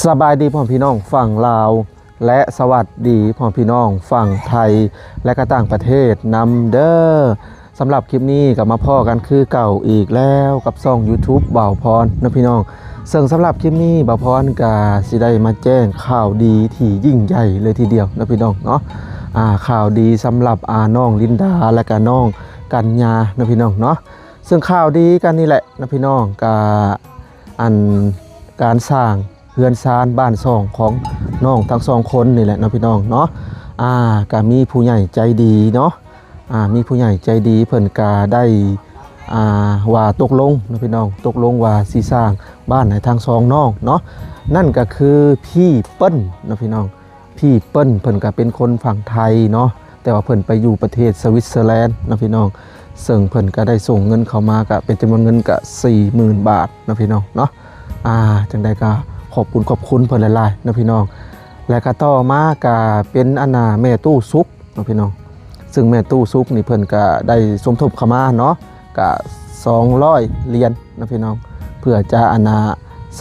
ສະບາຍດີພໍ່ແມ່ພີ່ນ້ອງຝັ່ງລາວ ແລະ ສະຫວັດດີພໍ່ແມ່ພີ່ນ້ອງຝັ່ງໄທ ແລະ ກະຕ່າງປະເທດນຳເດີ້. ສຳລັບຄລິບນີ້ກໍມາພໍ້ກັນຄືເກົ່າອີກແລ້ວກັບຊ່ອງ YouTube ບ່າວພອນເນາະພີ່ນ້ອງ. ເຊິ່ງສຳລັບຄລິບນີ້ບ່າວພອນກໍຊິໄດ້ມາແຈ້ງຂ່າວດີທີ່ຍິ່ງໃຫຍ່ເລີຍທີດຽວເນາະພີ່ນ້ອງເນາະ. ອາ ຂ່າວດີສຳລັບ ອາ ນ້ອງລິນດາ ແລະ ກະນ້ອງກັນຍາເນາະພີ່ນ້ອງເນາະ. ເຊິ່ງຂ່າວດີກັນນີ້ແຫຼະເນາະພີ່ນ້ອງ ກະ ອັນ ການສ້າງເຮືອນຊານບ້ານຊ່ອງຂອງນ້ອງທັງສອງຄົນນີ້ແຫຼະເນາະພີ່ນ້ອງເນາະ. ອາ ກະມີຜູ້ໃຫຍ່ໃຈດີເນາະ ອາ ມີຜູ້ໃຫຍ່ໃຈດີເພິ່ນກະໄດ້ ອາ ວ່າຕົກລົງເນາະພີ່ນ້ອງ ຕົກລົງວ່າຊິສ້າງບ້ານໃຫ້ທັງສອງນ້ອງເນາະ. ນັ້ນກະຄືພີ່ເປີ້ນເນາະພີ່ນ້ອງ ພີ່ເປີ້ນ ເພິ່ນກະເປັນຄົນຝັ່ງໄທເນາະ ແຕ່ວ່າເພິ່ນໄປຢູ່ປະເທດສະວິດເຊີແລນເນາະພີ່ນ້ອງ. ເຊິ່ງເພິ່ນກະໄດ້ສົ່ງເງິນເຂົ້າມາ ກະເປັນຈຳນວນເງິນກະສີ່ໝື່ນບາດເນາະພີ່ນ້ອງເນາະ. ອາ ຈັ່ງໃດກະຂອບບຸນຂອບຄຸນເພິ່ນຫຼາຍໆເນາະພີ່ນ້ອງ. ແລະກະຕໍ່ມາກະເປັນ ອັນນ່າ ແມ່ຕູ້ສຸກເນາະພີ່ນ້ອງ. ເຊິ່ງແມ່ຕູ້ສຸກນີ້ເພິ່ນກະໄດ້ສົມທົບເຂົ້າມາເນາະ ກະສອງຮ້ອຍຫຼຽນເນາະພີ່ນ້ອງ ເພື່ອຈະ ອັນນ່າ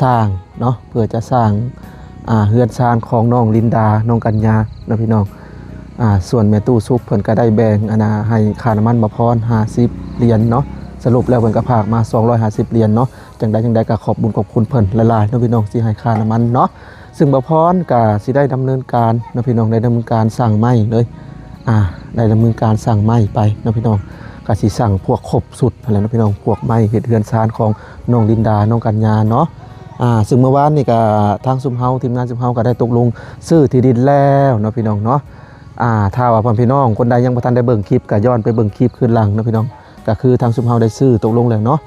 ສ້າງເນາະ ເພື່ອຈະສ້າງ ອາ ເຮືອນຊານຂອງນ້ອງລິນດາ ນ້ອງກັນຍາເນາະພີ່ນ້ອງ. ອາ ສ່ວນແມ່ຕູ້ສຸກເພິ່ນກະໄດ້ແບ່ງ ອັນນ່າ ໃຫ້ຄ່ານ້ຳມັນບ່າວພອນຫ້າສິບຫຼຽນເນາະ. ສະຫຼຸບແລ້ວເພິ່ນກະຝາກມາສອງຮ້ອຍຫ້າສິບຫຼຽນເນາະ. ຈັ່ງໃດຈັ່ງໃດກະຂອບບຸນຂອບຄຸນເພິ່ນຫຼາຍໆເນາະພີ່ນ້ອງ ທີ່ໃຫ້ຄ່ານ້ຳມັນເນາະ. ເຊິ່ງບ່າວພອນກະຊິໄດ້ດຳເນີນການເນາະພີ່ນ້ອງ ໄດ້ດຳເນີນການສັ່ງໄມ້ເລີຍ ອາ ໄດ້ດຳເນີນການສັ່ງໄມ້ໄປເນາະພີ່ນ້ອງ. ກະຊິສັ່ງພວກຄົບຊຸດຫັ້ນແຫຼະເນາະພີ່ນ້ອງ ພວກໄມ້ເຮັດເຮືອນຊານຂອງນ້ອງລິນດາ ນ້ອງກັນຍາເນາະ. ອາ ເຊິ່ງເມື່ອວານນີ້ກະທາງຊຸມເຮົາ ທີມງານຊຸມເຮົາກະໄດ້ຕົກລົງຊື້ທີ່ດິນແລ້ວເນາະພີ່ນ້ອງເນາະ. ອາ ຖ້າວ່າພໍ່ແມ່ພີ່ນ້ອງຄົນໃດຍັງບໍ່ທັນໄດ້ເບິ່ງຄລິບ ກະຍ້ອນໄປເບິ່ງຄລິບຄືນຫຼັງເນາະພີ່ນ້ອງ. ກະຄືທາງຊຸມເຮົາໄດ້ຊື້ຕົກລົງແລ້ວເນາະ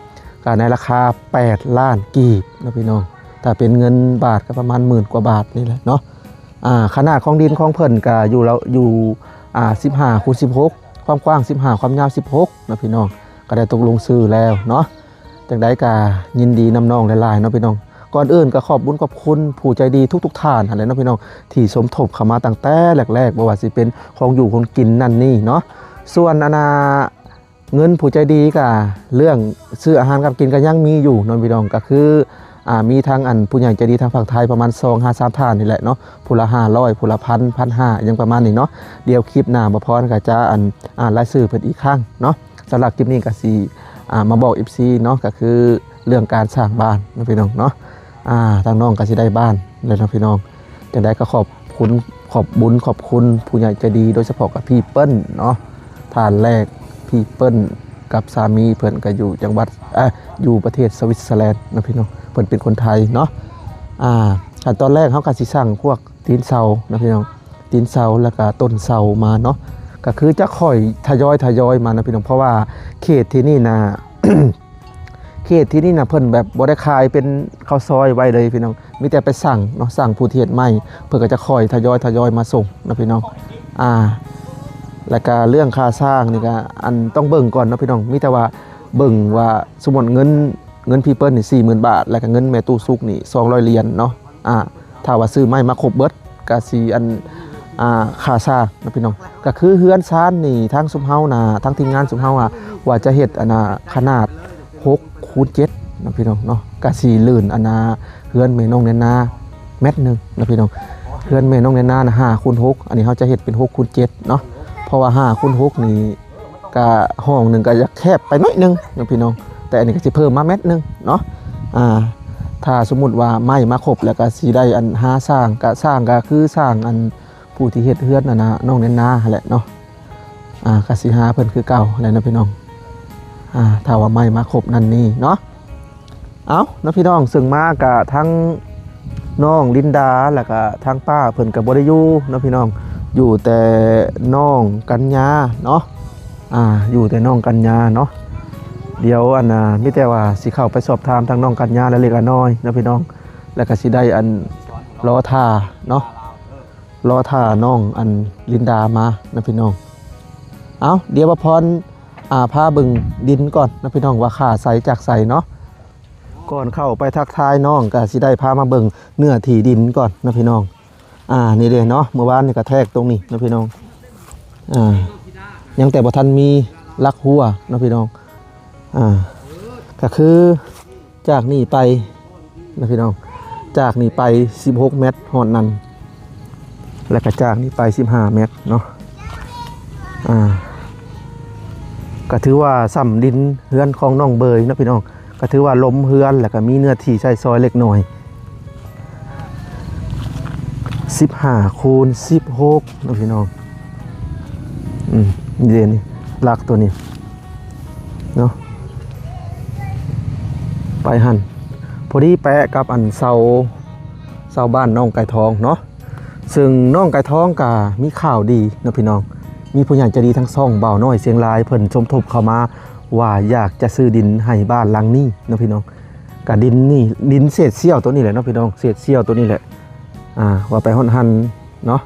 ກະໃນລາຄາແປດລ້ານກີບເນາະພີ່ນ້ອງ. ຖ້າເປັນເງິນບາດກະປະມານໝື່ນກວ່າບາດນີ້ແຫຼະເນາະ. ອາ ຂະໜາດຂອງດິນຂອງເພິ່ນກະຢູ່ລະ ຢູ່ ອາ ສິບຫ້າຄູນສິບຫົກ ຄວາມກວ້າງສິບຫ້າ ຄວາມຍາວສິບຫົກເນາະພີ່ນ້ອງ. ກະໄດ້ຕົກລົງຊື້ແລ້ວເນາະ. ຈັ່ງໃດກະຍິນດີນຳນ້ອງຫຼາຍໆເນາະພີ່ນ້ອງ. ກ່ອນອື່ນກະຂອບບຸນຂອບຄຸນຜູ້ໃຈດີທຸກໆທ່ານຫັ້ນແຫຼະເນາະພີ່ນ້ອງ ທີ່ສົມທົບເຂົ້າມາຕັ້ງແຕ່ແລກໆ ບໍ່ວ່າຊິເປັນຂອງຢູ່ຂອງກິນນັ້ນນີ້ເນາະ. ສ່ວນ ອັນນ່າ ເງິນຜູ້ໃຈດີກະເລື່ອງຊື້ອາຫານກັບກິນກະຍັງມີຢູ່ເນາະພີ່ນ້ອງ. ກະຄື ອາ ມີທັງ ອັນ ຜູ້ໃຫຍ່ໃຈດີທາງຝັ່ງໄທປະມານສອງຫາສາມທ່ານນີ້ແຫຼະເນາະ ຜູ້ລະຫ້າຮ້ອຍ ຜູ້ລະພັນ ພັນຫ້າ ຫຍັງປະມານນີ້ເນາະ. ດຽວຄລິບໜ້າບ່າວພອນກະຈະ ອັນ ອ່ານລາຍຊື່ເພິ່ນອີກຄັ້ງເນາະ. ສຳລັບຄລິບນີ້ກະຊິ ອາ ມາບອກ ເອັຟຊີ ເນາະ ກະຄືເລື່ອງການສ້າງບ້ານເນາະພີ່ນ້ອງເນາະ. ອາ ທາງນ້ອງກະຊິໄດ້ບ້ານແລ້ວເນາະພີ່ນ້ອງ. ຈັ່ງໃດກະຂອບຄຸນ ຂອບບຸນຂອບຄຸນຜູ້ໃຫຍ່ໃຈດີ ໂດຍສະເພາະກະພີ່ເປີ້ນເນາະ ທ່ານແລກ. ພີ່ເປີ້ນກັບສາມີເພິ່ນກະຢູ່ຈັງຫວັດ ເອີ ຢູ່ປະເທດສະວິດເຊີແລນເນາະພີ່ນ້ອງ ເພິ່ນເປັນຄົນໄທເນາະ. ອາ ຂັ້ນຕອນແລກເຮົາກະຊິສັ່ງພວກຕີນເສົາເນາະພີ່ນ້ອງ ຕີນເສົາ ແລ້ວກະຕົ້ນເສົາມາເນາະ. ກະຄືຈະຄ່ອຍທະຍອຍ ທະຍອຍມາເນາະພີ່ນ້ອງ ເພາະວ່າເຂດທີ່ນີ້ນະ ເຂດທີ່ນີ້ນະ ເພິ່ນແບບບໍ່ໄດ້ຂາຍເປັນເຂົ້າຊອຍໄວ້ເລີຍພີ່ນ້ອງ ມີແຕ່ໄປສັ່ງເນາະ ສັ່ງຜູ້ທີ່ເຮັດໃໝ່ ເພິ່ນກະຈະຄ່ອຍທະຍອຍ ທະຍອຍມາສົ່ງເນາະພີ່ນ້ອງ. ອາ ແລ້ວກະເລື່ອງຄ່າສ້າງນີ້ກະ ອັນ ຕ້ອງເບິ່ງກ່ອນເນາະພີ່ນ້ອງ. ມີແຕ່ວ່າເບິ່ງວ່າ ສົມມຸດເງິນ ເງິນພີ່ເປີ້ນນີ້ສີ່ໝື່ນບາດ ແລ້ວກະເງິນແມ່ຕູ້ສຸກນີ້ສອງຮ້ອຍຫຼຽນເນາະ. ອາ ຖ້າວ່າຊື້ໄມ້ມາຄົບເບິດກະຊິ ອັນ ອາ ຄ່າສ້າງເນາະພີ່ນ້ອງ. ກະຄືເຮືອນຊານນີ້ ທາງຊຸມເຮົານະ ທາງທີມງານຊຸມເຮົາ ອາ ວ່າຈະເຮັດ ອັນນ່າ ຂະໜາດຫົກຄູນເຈັດເນາະພີ່ນ້ອງເນາະ. ກະຊິລື່ນ ອັນນ່າ ເຮືອນແມ່ນ້ອງແນນນາແມັດໜຶ່ງເນາະພີ່ນ້ອງ. ເຮືອນແມ່ນ້ອງແນນນານະຫ້າຄູນຫົກ ອັນນີ້ເຮົາຈະເຮັດເປັນຫົກຄູນເຈັດເນາະ. ເພາະວ່າຫ້າຄູນຫົກນີ້ ກະຫ້ອງໜຶ່ງກະຢາກແຄບໄປໜ້ອຍໜຶ່ງເນາະພີ່ນ້ອງ ແຕ່ອັນນີ້ກະຊິເພີ່ມມາແມັດໜຶ່ງເນາະ. ອາ ຖ້າສົມມຸດວ່າໄມ້ມາຄົບແລ້ວກະຊິໄດ້ ອັນ ຫາຊ່າງ ກະຊ່າງກະຄືຊ່າງ ອັນ ຜູ້ທີ່ເຮັດເຮືອນ ອັນນ່າ ນ້ອງແນນນາຫັ້ນແຫຼະເນາະ. ອາ ກະຊິຫາເພິ່ນຄືເກົ່າຫັ້ນແຫຼະເນາະພີ່ນ້ອງ ອາ ຖ້າວ່າໄມ້ມາຄົບນັ້ນນີ້ເນາະ. ເອົ້າເນາະພີ່ນ້ອງ ເຊິ່ງມາກະທັງນ້ອງລິນດາ ແລ້ວກະທາງປ້າເພິ່ນກະບໍ່ໄດ້ຢູ່ເນາະພີ່ນ້ອງ ຢູ່ແຕ່ນ້ອງກັນຍາເນາະ. ອາ ຢູ່ແຕ່ນ້ອງກັນຍາເນາະ. ດຽວ ອັນນ່າ ມີແຕ່ວ່າຊິເຂົ້າໄປສອບຖາມທາງນ້ອງກັນຍາລະເລັກລະນ້ອຍເນາະພີ່ນ້ອງ ແລ້ວກະຊິໄດ້ ອັນ ລໍຖ້າເນາະ ລໍຖ້ານ້ອງ ອັນ ລິນດາມາເນາະພີ່ນ້ອງ. ເອົ້າ ດຽວບ່າວພອນ ອາ ພາເບິ່ງດິນກ່ອນເນາະພີ່ນ້ອງ ວ່າຂ້າໃສຈາກໃສເນາະ. ກ່ອນເຂົ້າໄປທັກທາຍນ້ອງ ກະຊິໄດ້ພາມາເບິ່ງເນື້ອທີ່ດິນກ່ອນເນາະພີ່ນ້ອງ. ອາ ນີ້ເດ້ເນາະ ເມື່ອວານນີ້ກະແທກຕົງນີ້ເນາະພີ່ນ້ອງ. ອາ ຍັງແຕ່ບໍ່ທັນມີຫຼັກຮົ້ວເນາະພີ່ນ້ອງ. ອາ ກະຄືຈາກນີ້ໄປເນາະພີ່ນ້ອງ ຈາກນີ້ໄປສິບຫົກແມັດຮອດນັ້ນ ແລ້ວກໍຈາກນີ້ໄປສິບຫ້າແມັດເນາະ. ອ່າ ກໍຖືວ່າສ່ຳດິນເຮືອນຂອງນ້ອງເບີຍເນາະພີ່ນ້ອງ, ກໍຖືວ່າລົມເຮືອນ ແລ້ວກໍມີເນື້ອທີ່ໃຊ້ສອຍເລັກນ້ອຍ. ສິບຫ້າຄູນສິບຫົກເນາະພີ່ນ້ອງ. ອືມ ເດນີ້ ຫຼັກຕົວນີ້ເນາະ ໄປຫັ້ນ ພໍດີແປະກັບອັນເສົາ ເສົາບ້ານນ້ອງໄກ່ທອງເນາະ. ເຊິ່ງນ້ອງໄກ່ທອງກະມີຂ່າວດີເນາະພີ່ນ້ອງ, ມີຜູ້ໃຫຍ່ໃຈດີທາງຊ່ອງບ່າວນ້ອຍຊຽງລາຍ ເພິ່ນສົມທົບເຂົ້າມາວ່າຢາກຈະຊື້ດິນໃຫ້ບ້ານຫຼັງນີ້ເນາະພີ່ນ້ອງ. ກະດິນນີ້ ດິນເສດສ່ຽວໂຕນີ້ແຫຼະເນາະພີ່ນ້ອງ, ເສດສ່ຽວໂຕນີ້ແຫຼະ. ອ່າ ວ່າໄປຮອດຫັ້ນເນາະ,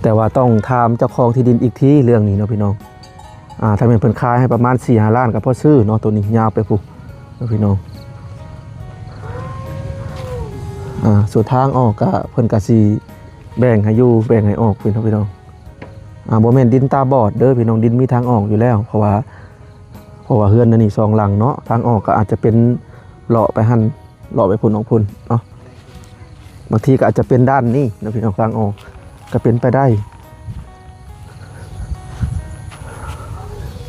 ແຕ່ວ່າຕ້ອງຖາມເຈົ້າຂອງທີ່ດິນອີກທີເລື່ອງນີ້ເນາະພີ່ນ້ອງ. ອ່າ ຖ້າແມ່ນເພິ່ນຂາຍໃຫ້ປະມານສີ່ຫ້າລ້ານກໍພໍຊື້ເນາະ, ໂຕນີ້ຍາວໄປພຸ້ນເນາະພີ່ນ້ອງ. ອ່າ ສ່ວນທາງອອກກໍເພິ່ນກໍຊິແບ່ງໃຫ້ຢູ່ ແບ່ງໃຫ້ອອກພີ່ນ້ອງ, ພີ່ນ້ອງ. ອ່າ ບໍ່ແມ່ນດິນຕາບອດເດີພີ່ນ້ອງ, ດິນມີທາງອອກຢູ່ແລ້ວ ເພາະວ່າ ເພາະວ່າເຮືອນອັນນີ້ສອງຫຼັງເນາະ, ທາງອອກກໍອາດຈະເປັນເລາະໄປຫັ້ນ ເລາະໄປພຸ້ນອອກພຸ້ນເນາະ. ບາງທີກໍອາດຈະເປັນດ້ານນີ້ເນາະພີ່ນ້ອງ, ທາງອອກກໍເປັນໄປໄດ້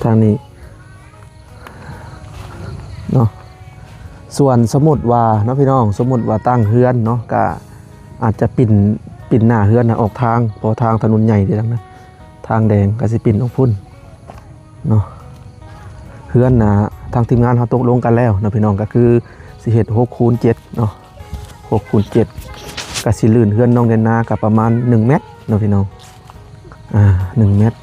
ທາງນີ້ເນາະ. ສ່ວນສົມມຸດວ່າເນາະພີ່ນ້ອງ, ສົມມຸດວ່າຕັ້ງເຮືອນເນາະ, ກໍອາດຈະປິ່ນ ປິ່ນໜ້າເຮືອນນະອອກທາງ ເພາະທາງຖະໜົນໃຫຍ່ເດ້ ທາງນັ້ນ ທາງແດງກໍຊິປິ່ນອອກພຸ້ນເນາະ. ເຮືອນນະ ທາງທີມງານເຮົາຕົກລົງກັນແລ້ວເນາະພີ່ນ້ອງ, ກໍຄືຊິເຮັດຫົກຄູນເຈັດເນາະ, ຫົກຄູນເຈັດ ກໍຊິລື່ນເຮືອນນ້ອງແດນນາກໍປະມານໜຶ່ງແມັດເນາະພີ່ນ້ອງ. ອ່າ ໜຶ່ງແມັດ.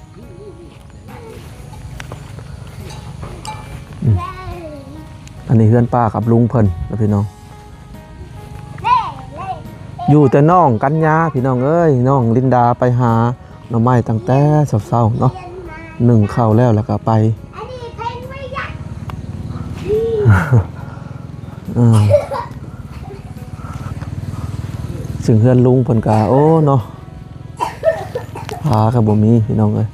ອືມ ອັນນີ້ເຮືອນປ້າກັບລຸງເພິ່ນເນາະພີ່ນ້ອງ. ຢູ່ແຕ່ນ້ອງກັນຍາພີ່ນ້ອງເອີຍ, ນ້ອງລິນດາໄປຫາໜໍ່ໄມ້ຕັ້ງແຕ່ເຊົ້າໆເນາະ, ໜຶ້ງເຂົ້າແລ້ວ ແລ້ວກໍໄປ. ເອີ ເຊິ່ງເຮືອນລຸງເພິ່ນກໍ ໂອ້ ເນາະ ຜາກໍບໍ່ມີພີ່ນ້ອງເອີຍ.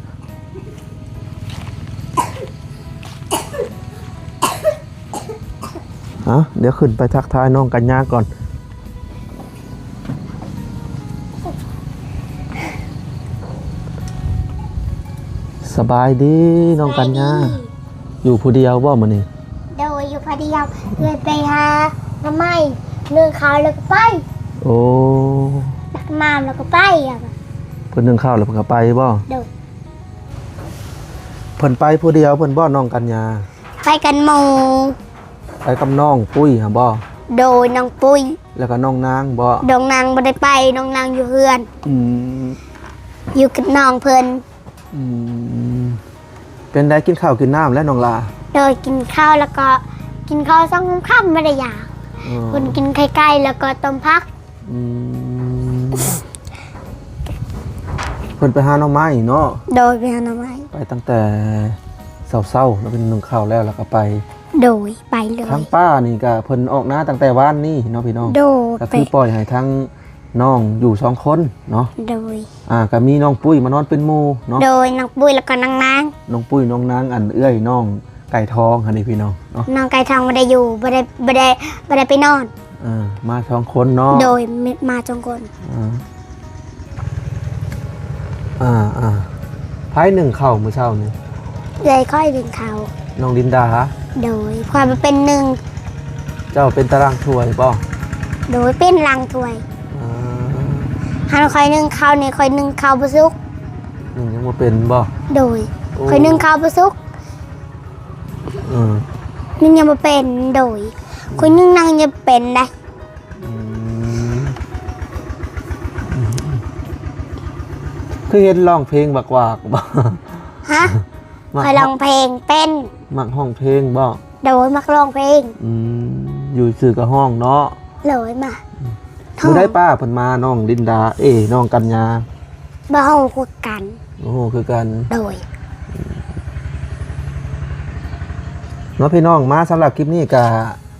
ເອົາ ດຽວຂຶ້ນໄປທັກທາຍນ້ອງກັນຍາກ່ອນ. ສະບາຍດີນ້ອງກັນຍາ. ຢູ່ຜູ້ດຽວບໍ່ມື້ນີ້? ໂດຍ ຢູ່ຜູ້ດຽວ ເພິ່ນໄປຫາໜໍ່ໄມ້ ໜຶ້ງເຂົ້າແລ້ວກໍໄປ. ໂອ້ ຕັກນ້ຳແລ້ວກໍໄປ. ເພິ່ນໜຶ້ງເຂົ້າແລ້ວເພິ່ນກໍໄປບໍ່? ໂດຍ. ເພິ່ນໄປຜູ້ດຽວເພິ່ນບໍ່ ນ້ອງກັນຍາ? ໄປກັບໝູ່. ໄປກັບນ້ອງປຸ້ຍຫັ້ນບໍ່? ໂດຍ ນ້ອງປຸ້ຍ. ແລ້ວກໍນ້ອງນາງບໍ່? ນ້ອງນາງບໍ່ໄດ້ໄປ ນ້ອງນາງຢູ່ເຮືອນ. ອືມ ຢູ່ກັບນ້ອງເພິ່ນ. ອືມ ເປັນໃດ ກິນເຂົ້າກິນນ້ຳແລ້ວນ້ອງຫຼ້າ? ໂດຍ ກິນເຂົ້າແລ້ວກໍ ກິນເຂົ້າສອງໂມງຄ່ຳບໍ່ໄດ້ຢາກ. ອໍ ເພິ່ນກິນໄຂ່ໄກ່ແລ້ວກໍຕົ້ມຜັກ. ອືມ ເພິ່ນໄປຫາໜໍ່ໄມ້ເນາະ? ໂດຍ ໄປຫາໜໍ່ໄມ້. ໄປຕັ້ງແຕ່ເຊົ້າໆເນາະ ເພິ່ນໜຶ້ງເຂົ້າແລ້ວ ແລ້ວກໍໄປ. ໂດຍ ໄປເລີຍ. ທາງປ້ານີ້ກໍເພິ່ນອອກນາຕັ້ງແຕ່ວານນີ້ເນາະພີ່ນ້ອງ. ໂດຍ ກໍຄືໄປ ປ່ອຍໃຫ້ທາງນ້ອງຢູ່ສອງຄົນເນາະ. ໂດຍ. ອ່າ ກໍມີນ້ອງປຸ້ຍມານອນເປັນໝູ່ເນາະ. ໂດຍ ນ້ອງປຸ້ຍແລ້ວກໍນ້ອງນາງ. ນ້ອງປຸ້ຍ ນ້ອງນາງ ອັນເອື້ອຍນ້ອງໄກ່ທອງຫັ້ນເດພີ່ນ້ອງເນາະ. ນ້ອງໄກ່ທອງບໍ່ໄດ້ຢູ່ ບໍ່ໄດ້ ບໍ່ໄດ້ ບໍ່ໄດ້ໄປນອນ. ເອີ ມາສອງຄົນເນາະ. ໂດຍ ມ- ມາສອງຄົນ. ເອີ ອ່າ ອ່າ ໃຜໜຶ້ງເຂົ້າມື້ເຊົ້ານີ້? ເອື້ອຍຂ້ອຍໜຶ້ງເຂົ້າ. ນ້ອງລິນດາ? ໂດຍ ຂ້ອຍບໍ່ເປັນໜຶ້ງ. ເຈົ້າເປັນຕາລ້າງຖ້ວຍບໍ່? ໂດຍ ເປັນລ້າງຖ້ວຍ. ອ່າ ຄັນຂ້ອຍໜຶ້ງເຂົ້ານີ້ ຂ້ອຍໜຶ້ງເຂົ້າບໍ່ສຸກ. ໜຶ້ງຍັງບໍ່ເປັນບໍ່? ໂດຍ. ໂອ້ ຂ້ອຍໜຶ້ງເຂົ້າບໍ່ສຸກ. ເອີ ໜຶ້ງຍັງບໍ່ເປັນ. ໂດຍ ຂ້ອຍໜຶ້ງນາງຍັງເປັນໄດ໋. ອືມ ຄືເຫັນຮ້ອງເພງວາກໆບໍ່? ຮະ? ມັກ ຂ້ອຍຮ້ອງເພງເປັນ. ມັກຮ້ອງເພງບໍ່? ໂດຍ ມັກຮ້ອງເພງ. ອືມ ຢູ່ຊື່ກໍຮ້ອງເນາະ. ໂດຍ ມາ ມື້ໃດປ້າເພິ່ນມາ ນ້ອງລິນດາ ເອ ນ້ອງກັນຍາ? ບໍ່ຮູ້ຄືກັນ. ບໍ່ຮູ້ຄືກັນ. ໂດຍ ເນາະ ພີ່ນ້ອງ. ມາສຳລັບຄລິບນີ້ກະ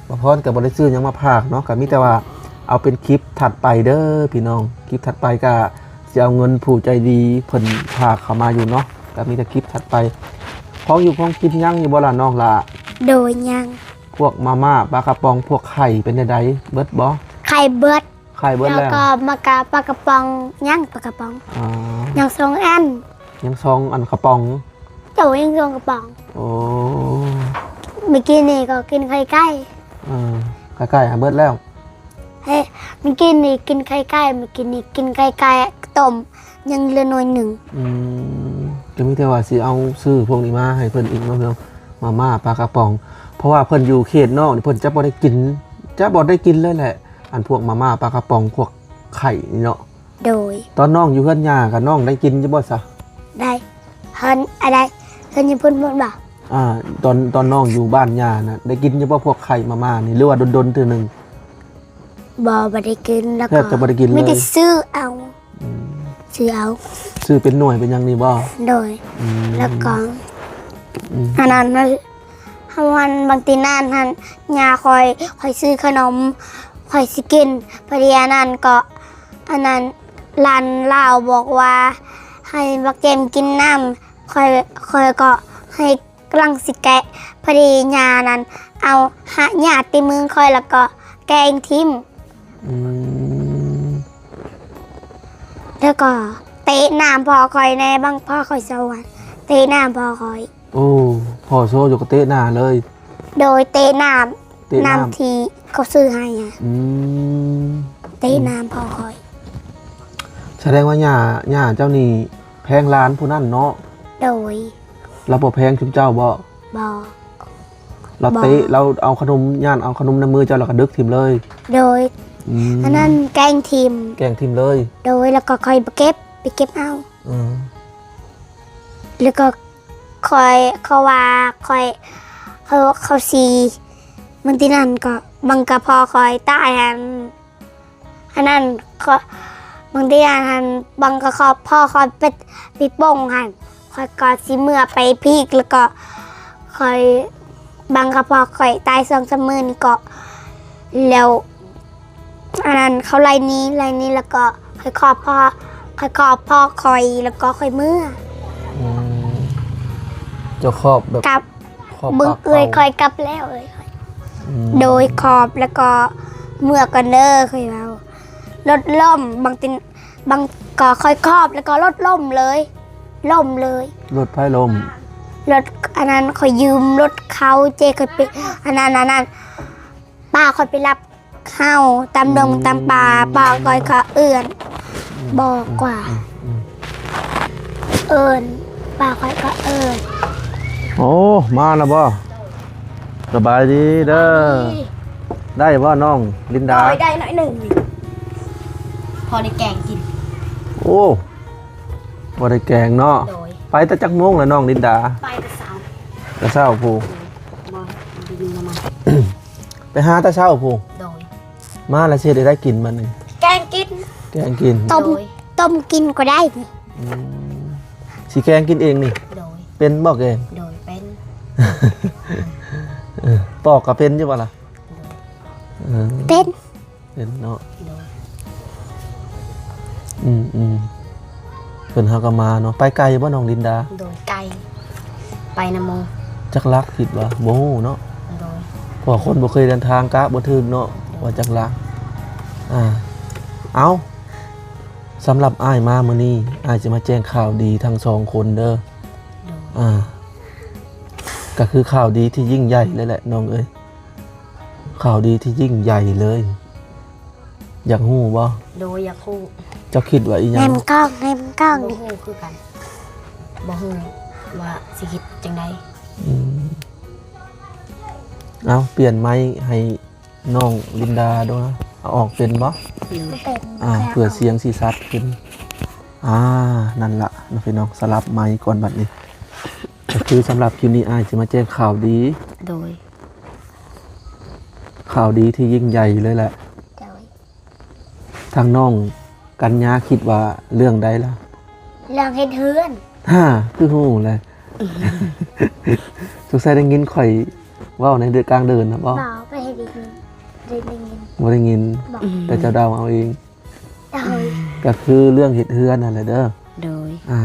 ບ່າວພອນກໍບໍ່ໄດ້ຊື້ຫຍັງມາຝາກເນາະ, ກໍມີແຕ່ວ່າເອົາເປັນຄລິບຖັດໄປເດີພີ່ນ້ອງ. ຄລິບຖັດໄປກໍຊິເອົາເງິນຜູ້ໃຈດີເພິ່ນຝາກເຂົ້າມາຢູ່ເນາະ, ກໍມີແຕ່ຄລິບຖັດໄປ. ຂອງຢູ່ຂອງກິນຍັງຢູ່ບໍ່ລະນ້ອງຫຼ້າ? ໂດຍ ຍັງ. ພວກມາມ່າ ປາກະປ໋ອງ ພວກໄຂ່ເປັນແນວໃດ ເບິດບໍ່? ໄຂ່ເບິດ ໄຂ່ເບິດແລ້ວ ແລ້ວກໍມາກະ ປາກະປ໋ອງ ຍັງປາກະປ໋ອງ ອໍ ຍັງສອງອັນ ຍັງສອງອັນກະປ໋ອງ ໂດຍ ຍັງສອງກະປ໋ອງ ໂອ້ ມື້ກີ້ນີ້ກໍກິນໄຂ່ໄກ່ ເອີ ໄຂ່ໄກ່ຫາເບິດແລ້ວ ເອີ ມື້ກີ້ນີ້ກິນໄຂ່ໄກ່ ມື້ກີ້ນີ້ກິນໄຂ່ໄກ່ຕົ້ມ ຍັງເຫຼືອໜ້ອຍໜຶ່ງ ອືມ ກໍມີແຕ່ວ່າຊິເອົາຊື້ພວກນີ້ມາໃຫ້ເພິ່ນອີກເນາະ ມາມ່າ ປາກະປ໋ອງ ເພາະວ່າເພິ່ນຢູ່ເຂດນອກນີ້ ເພິ່ນຈະບໍ່ໄດ້ກິນ ຈະບໍ່ໄດ້ກິນເລີຍແຫຼະ ອັນພວກມາມ່າ ປາກະປ໋ອງ ພວກໄຂ່ນີ້ເນາະ ໂດຍ ຕອນນ້ອງຢູ່ເຮືອນຍ່າກໍນ້ອງໄດ້ກິນຢູ່ບໍ່ຊະ? ໄດ້ ເຮືອນ ອັນໃດ ເຮືອນຢູ່ພຸ້ນບໍ່? ອ່າ ຕອນ ຕອນນ້ອງຢູ່ບ້ານຍ່ານະ ໄດ້ກິນຢູ່ບໍ່ພວກໄຂ່ມາມ່ານີ້ ຫຼືວ່າດົນໆເທື່ອໜຶ່ງ? ບໍ່ ບໍ່ໄດ້ກິນ ແລ້ວກໍ ແທບຈະບໍ່ໄດ້ກິນເລີຍ ມີແຕ່ຊື້ເອົາ ອືມ ຊື້ເອົາ ຊື້ເປັນໜ່ວຍເປັນຫຍັງນີ້ບໍ່? ໂດຍ ອືມ ແລ້ວກໍ ອືມ ອັນນັ້ນ ເຮົາ ອັນ ບາງທີນັ້ນຫັ້ນ ຍ່າຂ້ອຍ ຂ້ອຍຊື້ຂະໜົມ ຂ້ອຍຊິກິນ ພໍດີອັນນັ້ນກໍ ອັນນັ້ນ ຫຼານລາວບອກວ່າ ໃຫ້ບັກແຈມກິນນ້ຳ ຂ້ອຍ ຂ້ອຍກໍໃຫ້ ກຳລັງຊິແກະ ພໍດີຍ່ານັ້ນເອົາຫາຫຍ້າຕິມືຂ້ອຍ ແລ້ວກໍແກງຖິ້ມ ອືມ ແລ້ວກໍເຕະໜ້າພໍ່ຂ້ອຍແດ່ ບັງພໍ່ຂ້ອຍໂຊ ເຕະໜ້າພໍ່ຂ້ອຍ ໂອ້ ພໍ່ໂຊຢູ່ກໍເຕະໜ້າເລີຍ ໂດຍ ເຕະໜ້າ ເຕະໜ້າ ນ້ຳທີ່ເຂົາຊື້ໃຫ້ ອືມ ເຕະໜ້າພໍ່ຂ້ອຍ ສະແດງວ່າຍ່າ ຍ່າເຈົ້ານີ້ແພງຫຼານຜູ້ນັ້ນເນາະ ໂດຍ ລາວບໍ່ແພງຊຸມເຈົ້າບໍ່? ບໍ່ ລາວເຕະ ບໍ່ ລາວເອົາຂະໜົມ ຢ້ານເອົາຂະໜົມໃນມືເຈົ້າ ລາວກໍດຶກຖິ້ມເລີຍ ໂດຍ ອືມ ອັນນັ້ນແກງຖິ້ມ ແກງຖິ້ມເລີຍ ໂດຍ ແລ້ວກໍຂ້ອຍໄປເກັບ ໄປເກັບເອົາ ເອີ ແລ້ວກໍຂ້ອຍ ເຂົາວ່າຂ້ອຍ ເຂົາ ເຂົາຊິ ບາງທີນັ້ນກໍ ບາງກໍພໍ່ຂ້ອຍຕາຍຫັ້ນ ອັນນັ້ນ ຂ້ອຍ ບາງທີຫັ້ນ ບາງກໍພໍ່ຂ້ອຍໄປ ໄປປົງຫັ້ນ ຂ້ອຍກໍຊິເມືອໄປພີກ ແລ້ວກໍຂ້ອຍ ບາງກໍພໍ່ຂ້ອຍຕາຍສອງສາມມື້ນີ້ກໍ ແລ້ວ ອັນນັ້ນ ເຂົາໄລ່ໜີ ໄລ່ໜີ ແລ້ວກໍຂ້ອຍຂອບພໍ່ ຂ້ອຍຂອບພໍ່ຂ້ອຍ ແລ້ວກໍຂ້ອຍເມືອ ອືມ ເຈົ້າຂອບແບບ ກັບ ຂອບ ບຶງ ປາກເປົ່າ ເອື້ອຍຂ້ອຍກັບແລ້ວ ເອື້ອຍຂ້ອຍ ອືມ ໂດຍ ຂອບ ແລ້ວກໍເມືອກ່ອນເດີ ຂ້ອຍເວົ້າ ລົດລົ້ມ ບາງທີ ບາງກໍຂ້ອຍຂອບ ແລ້ວກໍລົດລົ້ມເລີຍ ລົ້ມເລີຍ ລົດໃຜລົ້ມ? ລົດ ອັນນັ້ນ ຂ້ອຍຢືມລົດເຂົາ ເຈ້ ຂ້ອຍໄປ ອັນນັ້ນ ອັນນັ້ນ ປ້າຂ້ອຍໄປຮັບເຂົ້າຕາມດົງ ອືມ ຕາມປ່າ ປ້າຂ້ອຍກໍເອີ້ນ ອືມ ບອກວ່າ ອືມ ອືມ ເອີ້ນ ປ້າຂ້ອຍກໍເອີ້ນ ໂອ້ ມາແລ້ວບໍ່? ສະບາຍດີເດີ ສະບາຍດີ ໄດ້ບໍ່ນ້ອງລິນດາ? ໂດຍ ໄດ້ໜ້ອຍໜຶ່ງ ພໍໄດ້ແກງກິນ ໂອ້ ບໍ່ໄດ້ແກງເນາະ ໂດຍ ໄປແຕ່ຈັກໂມງລະນ້ອງລິນດາ? ໄປແຕ່ເຊົ້າ ແຕ່ເຊົ້າພຸ້ນ ບໍ່ໄດ້ຢູ່ນຳມັນ ໄປຫາແຕ່ເຊົ້າພຸ້ນ ໂດຍ ມາແລ້ວຊິເຮັດໃຫ້ໄດ້ກິນບັດນີ້ ແກງກິນ ແກງກິນ ຕົ້ມ ໂດຍ ຕົ້ມກິນກໍໄດ້ນີ້ ອືມ ຊິແກງກິນເອງນີ້ ໂດຍ ເປັນບໍ່ແກງ? ໂດຍ ເປັນ ເອີ ປອກກໍເປັນຢູ່ບໍ່ລະ? ໂດຍ ເອີ ເປັນ ເປັນເນາະ ໂດຍ ອືມໆ ເພິ່ນຫາກໍມາເນາະ ໄປໄກບໍ່ນ້ອງລິນດາ? ໂດຍ ໄກ ໄປນຳໝູ່ ຈັກຫຼັກຄິດວ່າ ບໍ່ຮູ້ເນາະ ໂດຍ ເພາະວ່າຄົນບໍ່ເຄີຍເດີນທາງກະບໍ່ຖືກເນາະ ໂດຍ ວ່າຈັກຫຼັກ ອ່າ ເອົ້າ ສຳລັບອ້າຍມາມື້ນີ້ ອ້າຍຊິມາແຈ້ງຂ່າວດີທັງສອງຄົນເດີ ໂດຍ ອ່າ ກໍຄືຂ່າວດີທີ່ຍິ່ງໃຫຍ່ເລີຍແຫຼະນ້ອງເອີຍ ຂ່າວດີທີ່ຍິ່ງໃຫຍ່ເລີຍ ຢາກຮູ້ບໍ່? ໂດຍ ຢາກຮູ້ ເຈົ້າຄິດວ່າອີ່ຫຍັງ? ແນມກ້ອງ ແນມກ້ອງ ບໍ່ຮູ້ຄືກັນ ບໍ່ຮູ້ວ່າຊິເຮັດຈັ່ງໃດ ອືມ ເອົາ ປ່ຽນໄມໃຫ້ນ້ອງລິນດາດູນະ ເອົາອອກເປັນບໍ່? ເປັນ ອ່າ ເພື່ອສຽງຊິຊັດຂຶ້ນ ອ່າ ນັ້ນລະເນາະພີ່ນ້ອງ ສະຫຼັບໄມກ່ອນບັດນີ້ ກໍຄືສຳລັບຄລິບນີ້ ອ້າຍຊິມາແຈ້ງຂ່າວດີ ໂດຍ ຂ່າວດີທີ່ຍິ່ງໃຫຍ່ເລີຍແຫຼະ ໂດຍ ທາງນ້ອງກັນຍາຄິດວ່າເລື່ອງໃດລະ? ເລື່ອງເຮັດເຮືອນ ຫາ ຄືຮູ້ແຫຼະ ສົງໄສໄດ້ຍິນຂ້ອຍເວົ້າໃນເດືອກາງເດີນນະບໍ? ບໍ່ ບໍ່ໄດ້ຍິນ ບໍ່ໄດ້ຍິນ ບໍ່ໄດ້ຍິນ ບໍ່ ແຕ່ເຈົ້າເດົາເອົາເອງ ໂດຍ ກໍຄືເລື່ອງເຮັດເຮືອນຫັ້ນແຫຼະເດີ ໂດຍ ອ່າ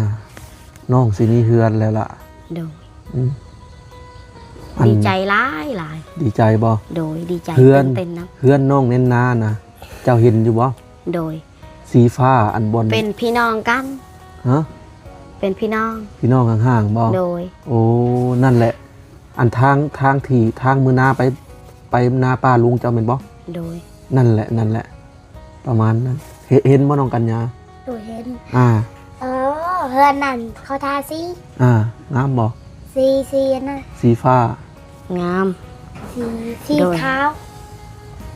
ນ້ອງຊິມີເຮືອນແລ້ວລະ ໂດຍ ອືມ ອັນ ດີໃຈຫຼາຍໆ. ດີໃຈບໍ່? ໂດຍ ດີໃຈ ເຮືອນ ຕື່ນເຕັ້ນນຳ. ເຮືອນນ້ອງແນນນານະ ເຈົ້າເຫັນຢູ່ບໍ່? ໂດຍ ສີຟ້າອັນບ່ອນ ເປັນພີ່ນ້ອງກັນ. ຮະ? ເປັນພີ່ນ້ອງ ພີ່ນ້ອງຫ່າງໆບໍ່? ໂດຍ ໂອ້ ນັ້ນແຫຼະ ອັນທາງ ທາງທີ່ ທາງມື້ນາໄປ ໄປນາປ້າລຸງເຈົ້າແມ່ນບໍ່? ໂດຍ ນັ້ນແຫຼະ ນັ້ນແຫຼະ ປະມານນັ້ນ. ເຫັນ ເຫັນບໍ່ນ້ອງກັນຍາ? ໂດຍ ເຫັນ. ອ່າ ເອີ ເຮືອນນັ້ນເຂົາທາສີ. ອ່າ ງາມບໍ່? ສີ ສີອັນນັ້ນ ສີຟ້າ. ງາມ ສີ ສີ ໂດຍ ຂາວ.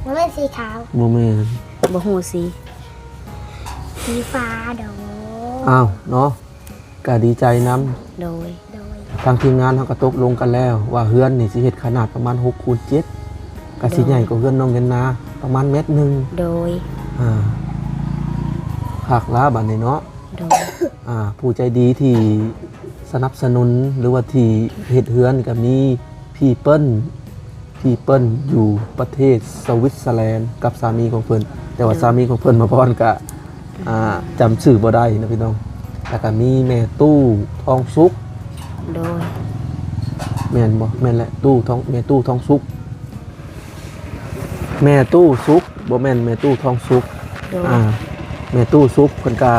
ບໍ່ແມ່ນສີຂາວ ບໍ່ແມ່ນ ບໍ່ຮູ້ສີ ສີຟ້າດອກ. ອ້າວ ເນາະ ກະດີໃຈນຳ. ໂດຍ ໂດຍ ທາງທີມງານເຮົາກະຕົກລົງກັນແລ້ວວ່າເຮືອນນີ້ຊິເຮັດຂະໜາດປະມານຫົກຄູນເຈັດ ກະຊິໃຫຍ່ກວ່າເຮືອນນ້ອງແນນນາປະມານແມັດໜຶ່ງ. ໂດຍ ອ່າ ຄັກລະບາດນີ້ເນາະ. ໂດຍ ອ່າ ຜູ້ໃຈດີທີ່ສະໜັບສະໜູນ ຫຼືວ່າທີ່ເຮັດເຮືອນກະມີ ພີ່ເປີ້ນ ພີ່ເປີ້ນຢູ່ປະເທດສະວິດເຊີແລນກັບສາມີຂອງເພິ່ນ ແຕ່ວ່າ ໂດຍ ສາມີຂອງເພິ່ນ ໝໍພອນກະ ອ່າ ຈຳຊື່ບໍ່ໄດ້ເນາະພີ່ນ້ອງ. ແລ້ວກະມີແມ່ຕູ້ທອງສຸກ. ໂດຍ ແມ່ນບໍ່? ແມ່ນແຫຼະ ຕູ້ທອງ ແມ່ຕູ້ທອງສຸກ. ແມ່ຕູ້ສຸກ ບໍ່ແມ່ນແມ່ຕູ້ທອງສຸກ. ໂດຍ ອ່າ ແມ່ຕູ້ສຸກເພິ່ນກະ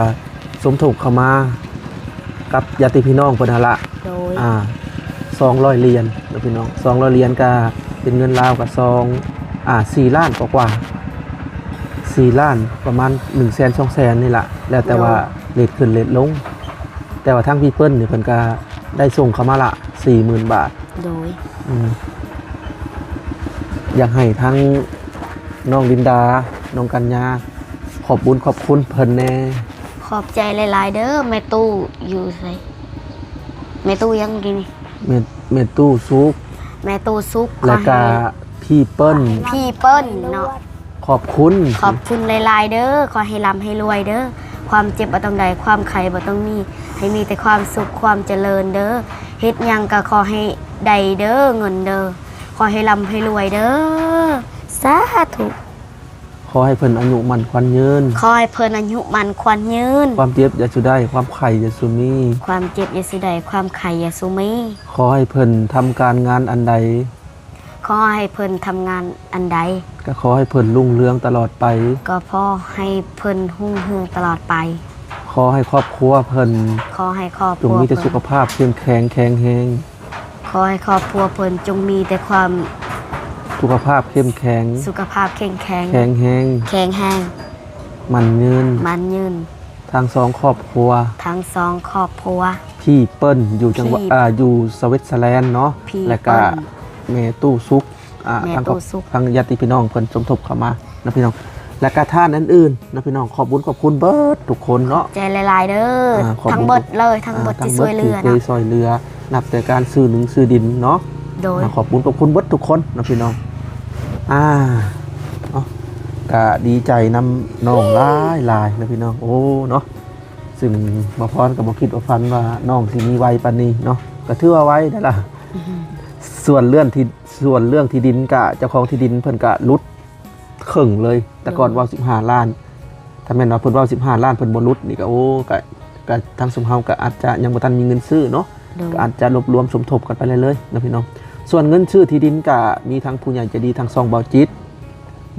ສົມທົບເຂົ້າມາກັບຍາດຕິພີ່ນ້ອງເພິ່ນຫັ້ນລະ. ໂດຍ ອ່າ ສອງຮ້ອຍຫຼຽນເນາະພີ່ນ້ອງ ສອງຮ້ອຍຫຼຽນກະເປັນເງິນລາວກະສອງ ອ່າ ສີ່ລ້ານກວ່າໆ ສີ່ລ້ານ ປະມານໜຶ່ງແສນ ສອງແສນນີ້ລະ ແລ້ວແຕ່ວ່າ ໂດຍ ເຣດຂຶ້ນເຣດລົງ. ແຕ່ວ່າທາງພີ່ເປີ້ນນີ້ເພິ່ນກະໄດ້ສົ່ງເຂົ້າມາລະສີ່ໝື່ນບາດ. ໂດຍ ອືມ ຢາກໃຫ້ທາງນ້ອງລິນດາ ນ້ອງກັນຍາ ຂອບບຸນຂອບຄຸນເພິ່ນແດ່. ຂອບໃຈຫຼາຍໆເດີ ແມ່ຕູ້ຢູ່ໃສ? ແມ່ຕູ້ຫຍັງກີ້ນີ້? ແມ່ ແມ່ຕູ້ສຸກ ແມ່ຕູ້ສຸກ ແລ້ວກະ ຂໍໃຫ້ ພີ່ເປີ້ນ ພີ່ເປີ້ນເນາະ. ຂອບຄຸນ ຂອບຄຸນຫຼາຍໆເດີ ຂໍໃຫ້ລ່ຳໃຫ້ລວຍເດີ ຄວາມເຈັບບໍ່ຕ້ອງໄດ້ ຄວາມໄຂ້ບໍ່ຕ້ອງມີ ໃຫ້ມີແຕ່ຄວາມສຸກຄວາມຈະເລີນເດີ ເຮັດຫຍັງກະຂໍໃຫ້ໄດ້ເດີ ເງິນເດີ ຂໍໃຫ້ລ່ຳໃຫ້ລວຍເດີ ສາທຸ. ຂໍໃຫ້ເພິ່ນອາຍຸໝັ້ນຂວັນຍືນ ຂໍໃຫ້ເພິ່ນອາຍຸໝັ້ນຂວັນຍືນ ຄວາມເຈັບຢ່າສູ່ໄດ້ ຄວາມໄຂ້ຢ່າສູ່ມີ ຄວາມເຈັບຢ່າສູ່ໄດ້ ຄວາມໄຂ້ຢ່າສູ່ມີ ຂໍໃຫ້ເພິ່ນທຳການງານອັນໃດ ຂໍໃຫ້ເພິ່ນທຳງານອັນໃດ ກໍຂໍໃຫ້ເພິ່ນຮຸ່ງເຮືອງຕະຫຼອດໄປ ກໍຂໍໃຫ້ເພິ່ນຮຸ່ງເຮືອງຕະຫຼອດໄປ ຂໍໃຫ້ຄອບຄົວເພິ່ນ ຂໍໃຫ້ຄອບຄົວເພິ່ນ ຈົ່ງມີແຕ່ສຸຂະພາບເຂັ້ມແຂງແຂງແຮງ ຂໍໃຫ້ຄອບຄົວເພິ່ນຈົ່ງມີແຕ່ຄວາມ ສຸຂະພາບເຂັ້ມແຂງ ສຸຂະພາບເຂັ້ມແຂງ ແຂງແຮງ ແຂງແຮງ ໝັ້ນຍືນ ໝັ້ນຍືນ ທັງສອງຄອບຄົວ ທັງສອງຄອບຄົວ ພີ່ເປີ້ນຢູ່ຈັງຫວັດ ພີ່ ອ່າ ຢູ່ສະວິດເຊີແລນເນາະ ແລະກະ ພີ່ເປີ້ນ ແມ່ຕູ້ສຸກ ອ່າ ແມ່ຕູ້ສຸກ ທາງຍາດຕິພີ່ນ້ອງເພິ່ນສົມທົບເຂົ້າມານະພີ່ນ້ອງ ແລະກະທ່ານອື່ນໆນະພີ່ນ້ອງ ຂອບບຸນຂອບຄຸນເບິດທຸກຄົນເນາະ ຂອບໃຈຫຼາຍໆເດີ ອ່າ ຂອບບຸນ ທັງເບິດເລີຍ ທັງເບິດ ອ່າ ທີ່ຊ່ວຍເຫຼືອ ທັງເບິດທີ່ເຄີຍຊ່ອຍເຫຼືອ ນັບແຕ່ການຊື້ໜຶ່ງຊື້ດິນເນາະ ໂດຍ ອ່າ ຂອບບຸນຂອບຄຸນເບິດທຸກຄົນນະພີ່ນ້ອງ ອ່າ ເນາະ ກະດີໃຈນຳນ້ອງຫຼາຍໆນະພີ່ນ້ອງ ໂອ້ ເນາະ ຊຶ່ງໝໍພອນກໍບໍ່ຄິດບໍ່ຝັນວ່ານ້ອງຊິມີໄວປານນີ້ເນາະ ກໍຖືວ່າໄວໄດ໋ລະ ອືຮຶ ສ່ວນເລື່ອງທີ່ ສ່ວນເລື່ອງທີ່ດິນກະ ເຈົ້າຂອງທີ່ດິນເພິ່ນກະຫຼຸດເຄິ່ງເລີຍ ແຕ່ກ່ອນ ໂດຍ ເວົ້າສິບຫ້າລ້ານ ຖ້າແມ່ນວ່າເພິ່ນເວົ້າສິບຫ້າລ້ານ ເພິ່ນບໍ່ຫຼຸດນີ້ກະ ໂອ້ ກະ ກະທາງຊຸມເຮົາກະອາດຈະຍັງບໍ່ທັນມີເງິນຊື້ເນາະ ໂດຍ ກະອາດຈະລວບລວມສົມທົບກັນໄປເລື້ອຍໆເນາະພີ່ນ້ອງ ສ່ວນເງິນຊື້ທີ່ດິນກະມີທັງຜູ້ໃຫຍ່ໃຈດີທາງຊ່ອງບ່າວຈິດ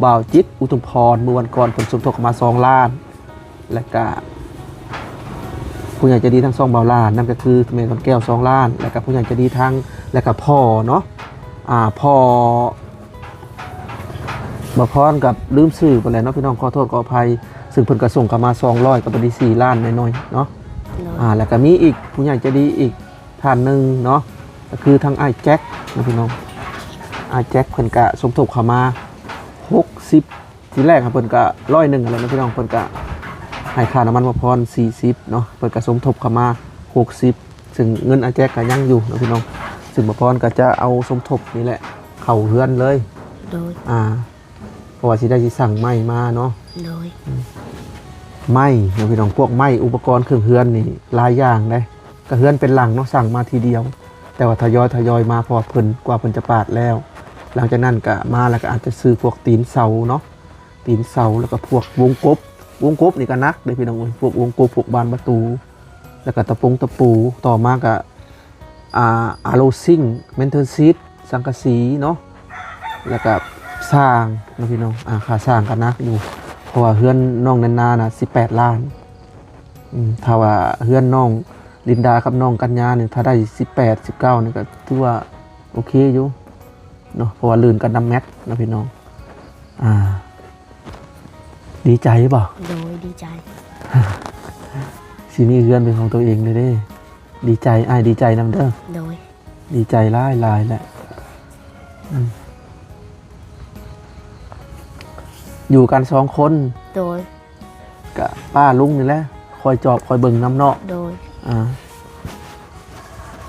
ບ່າວຈິດ ອຸທຸມພອນ ມື້ວັນກ່ອນເພິ່ນສົມທົບເຂົ້າມາສອງລ້ານ ແລ້ວກະຜູ້ໃຫຍ່ໃຈດີທາງຊ່ອງບ່າວຫຼານ ນັ້ນກໍຄືແມ່ນວນແກ້ວສອງລ້ານ ແລ້ວກະຜູ້ໃຫຍ່ໃຈດີທາງ ແລ້ວກະພໍ່ເນາະ ອ່າ ພໍ່ ໝໍພອນກັບລືມຊື່ໄປແລ້ວເນາະພີ່ນ້ອງ ຂໍໂທດຂໍອະໄພ ຊຶ່ງເພິ່ນກໍສົ່ງເຂົ້າມາສອງຮ້ອຍ ກໍເປັນສີ່ລ້ານໜ້ອຍໆເນາະ ໂດຍ ອ່າ ແລ້ວກໍມີອີກຜູ້ໃຫຍ່ໃຈດີອີກທ່ານໜຶ່ງເນາະ ກໍຄືທາງອ້າຍແຈັກເນາະພີ່ນ້ອງ ອ້າຍແຈັກເພິ່ນກະສົມທົບເຂົ້າມາຫົກສິບ ທີແລກຫັ້ນເພິ່ນກະຮ້ອຍໜຶ່ງຫັ້ນແຫຼະເນາະພີ່ນ້ອງ ເພິ່ນກະໃຫ້ຄ່ານ້ຳມັນໝໍພອນສີ່ສິບເນາະ ເພິ່ນກະສົມທົບເຂົ້າມາຫົກສິບ ຊຶ່ງເງິນອ້າຍແຈັກກະຍັງຢູ່ເນາະພີ່ນ້ອງ ຊຶ່ງໝໍພອນກະຈະເອົາສົມທົບນີ້ແຫຼະເຂົ້າເຮືອນເລີຍ ໂດຍ ອ່າ ເພາະວ່າຊິໄດ້ຊິສັ່ງໄມ້ມາເນາະ ໂດຍ ອືມ ໄມ້ເນາະພີ່ນ້ອງ ພວກໄມ້ອຸປະກອນເຄື່ອງເຮືອນນີ້ຫຼາຍຢ່າງເດ້ ກະເຮືອນເປັນຫຼັງເນາະ ສັ່ງມາທີດຽວ ແຕ່ວ່າທະຍອຍ ທະຍອຍມາ ເພາະວ່າເພິ່ນ ກວ່າເພິ່ນຈະປາດແລ້ວ ຫຼັງຈາກນັ້ນກະມາແລ້ວກະອາດຈະຊື້ພວກຕີນເສົາເນາະ ຕີນເສົາ ແລ້ວກະພວກວົງກົບ ວົງກົບນີ້ກະໜັກເດ້ພີ່ນ້ອງເອີຍ ພວກວົງກົບ ພວກບານປະຕູ ແລ້ວກະຕະປົງຕະປູ ຕໍ່ມາກະ ອ່າ ອາໂລຊິງ ແມນເທີຊີດ ສັງກະສີເນາະ ແລ້ວກະສ້າງເນາະພີ່ນ້ອງ. ອາ ຄ່າສ້າງກໍໜັກຢູ່ ເພາະວ່າເຮືອນນ້ອງແນນນານະ ສິບແປດລ້ານ. ອືມ ຖ້າວ່າເຮືອນນ້ອງລິນດາກັບນ້ອງກັນຍານີ້ ຖ້າໄດ້ສິບແປດ ສິບເກົ້ານີ້ ກໍຖືວ່າໂອເຄຢູ່ເນາະ ເພາະວ່າລື່ນກັນນຳແມັດເນາະພີ່ນ້ອງ. ອາ ດີໃຈບໍ່? ໂດຍ ດີໃຈ ຊິມີເຮືອນເປັນຂອງຕົວເອງເລີຍເດ້. ດີໃຈ ອ້າຍດີໃຈນຳເດີ. ໂດຍ ດີໃຈຫຼາຍໆແຫຼະ. ອືມ ຢູ່ກັນສອງຄົນ. ໂດຍ ກະປ້າລຸງນີ້ແຫຼະ ຄອຍຈອບຄອຍເບິ່ງນຳເນາະ. ໂດຍ ອາ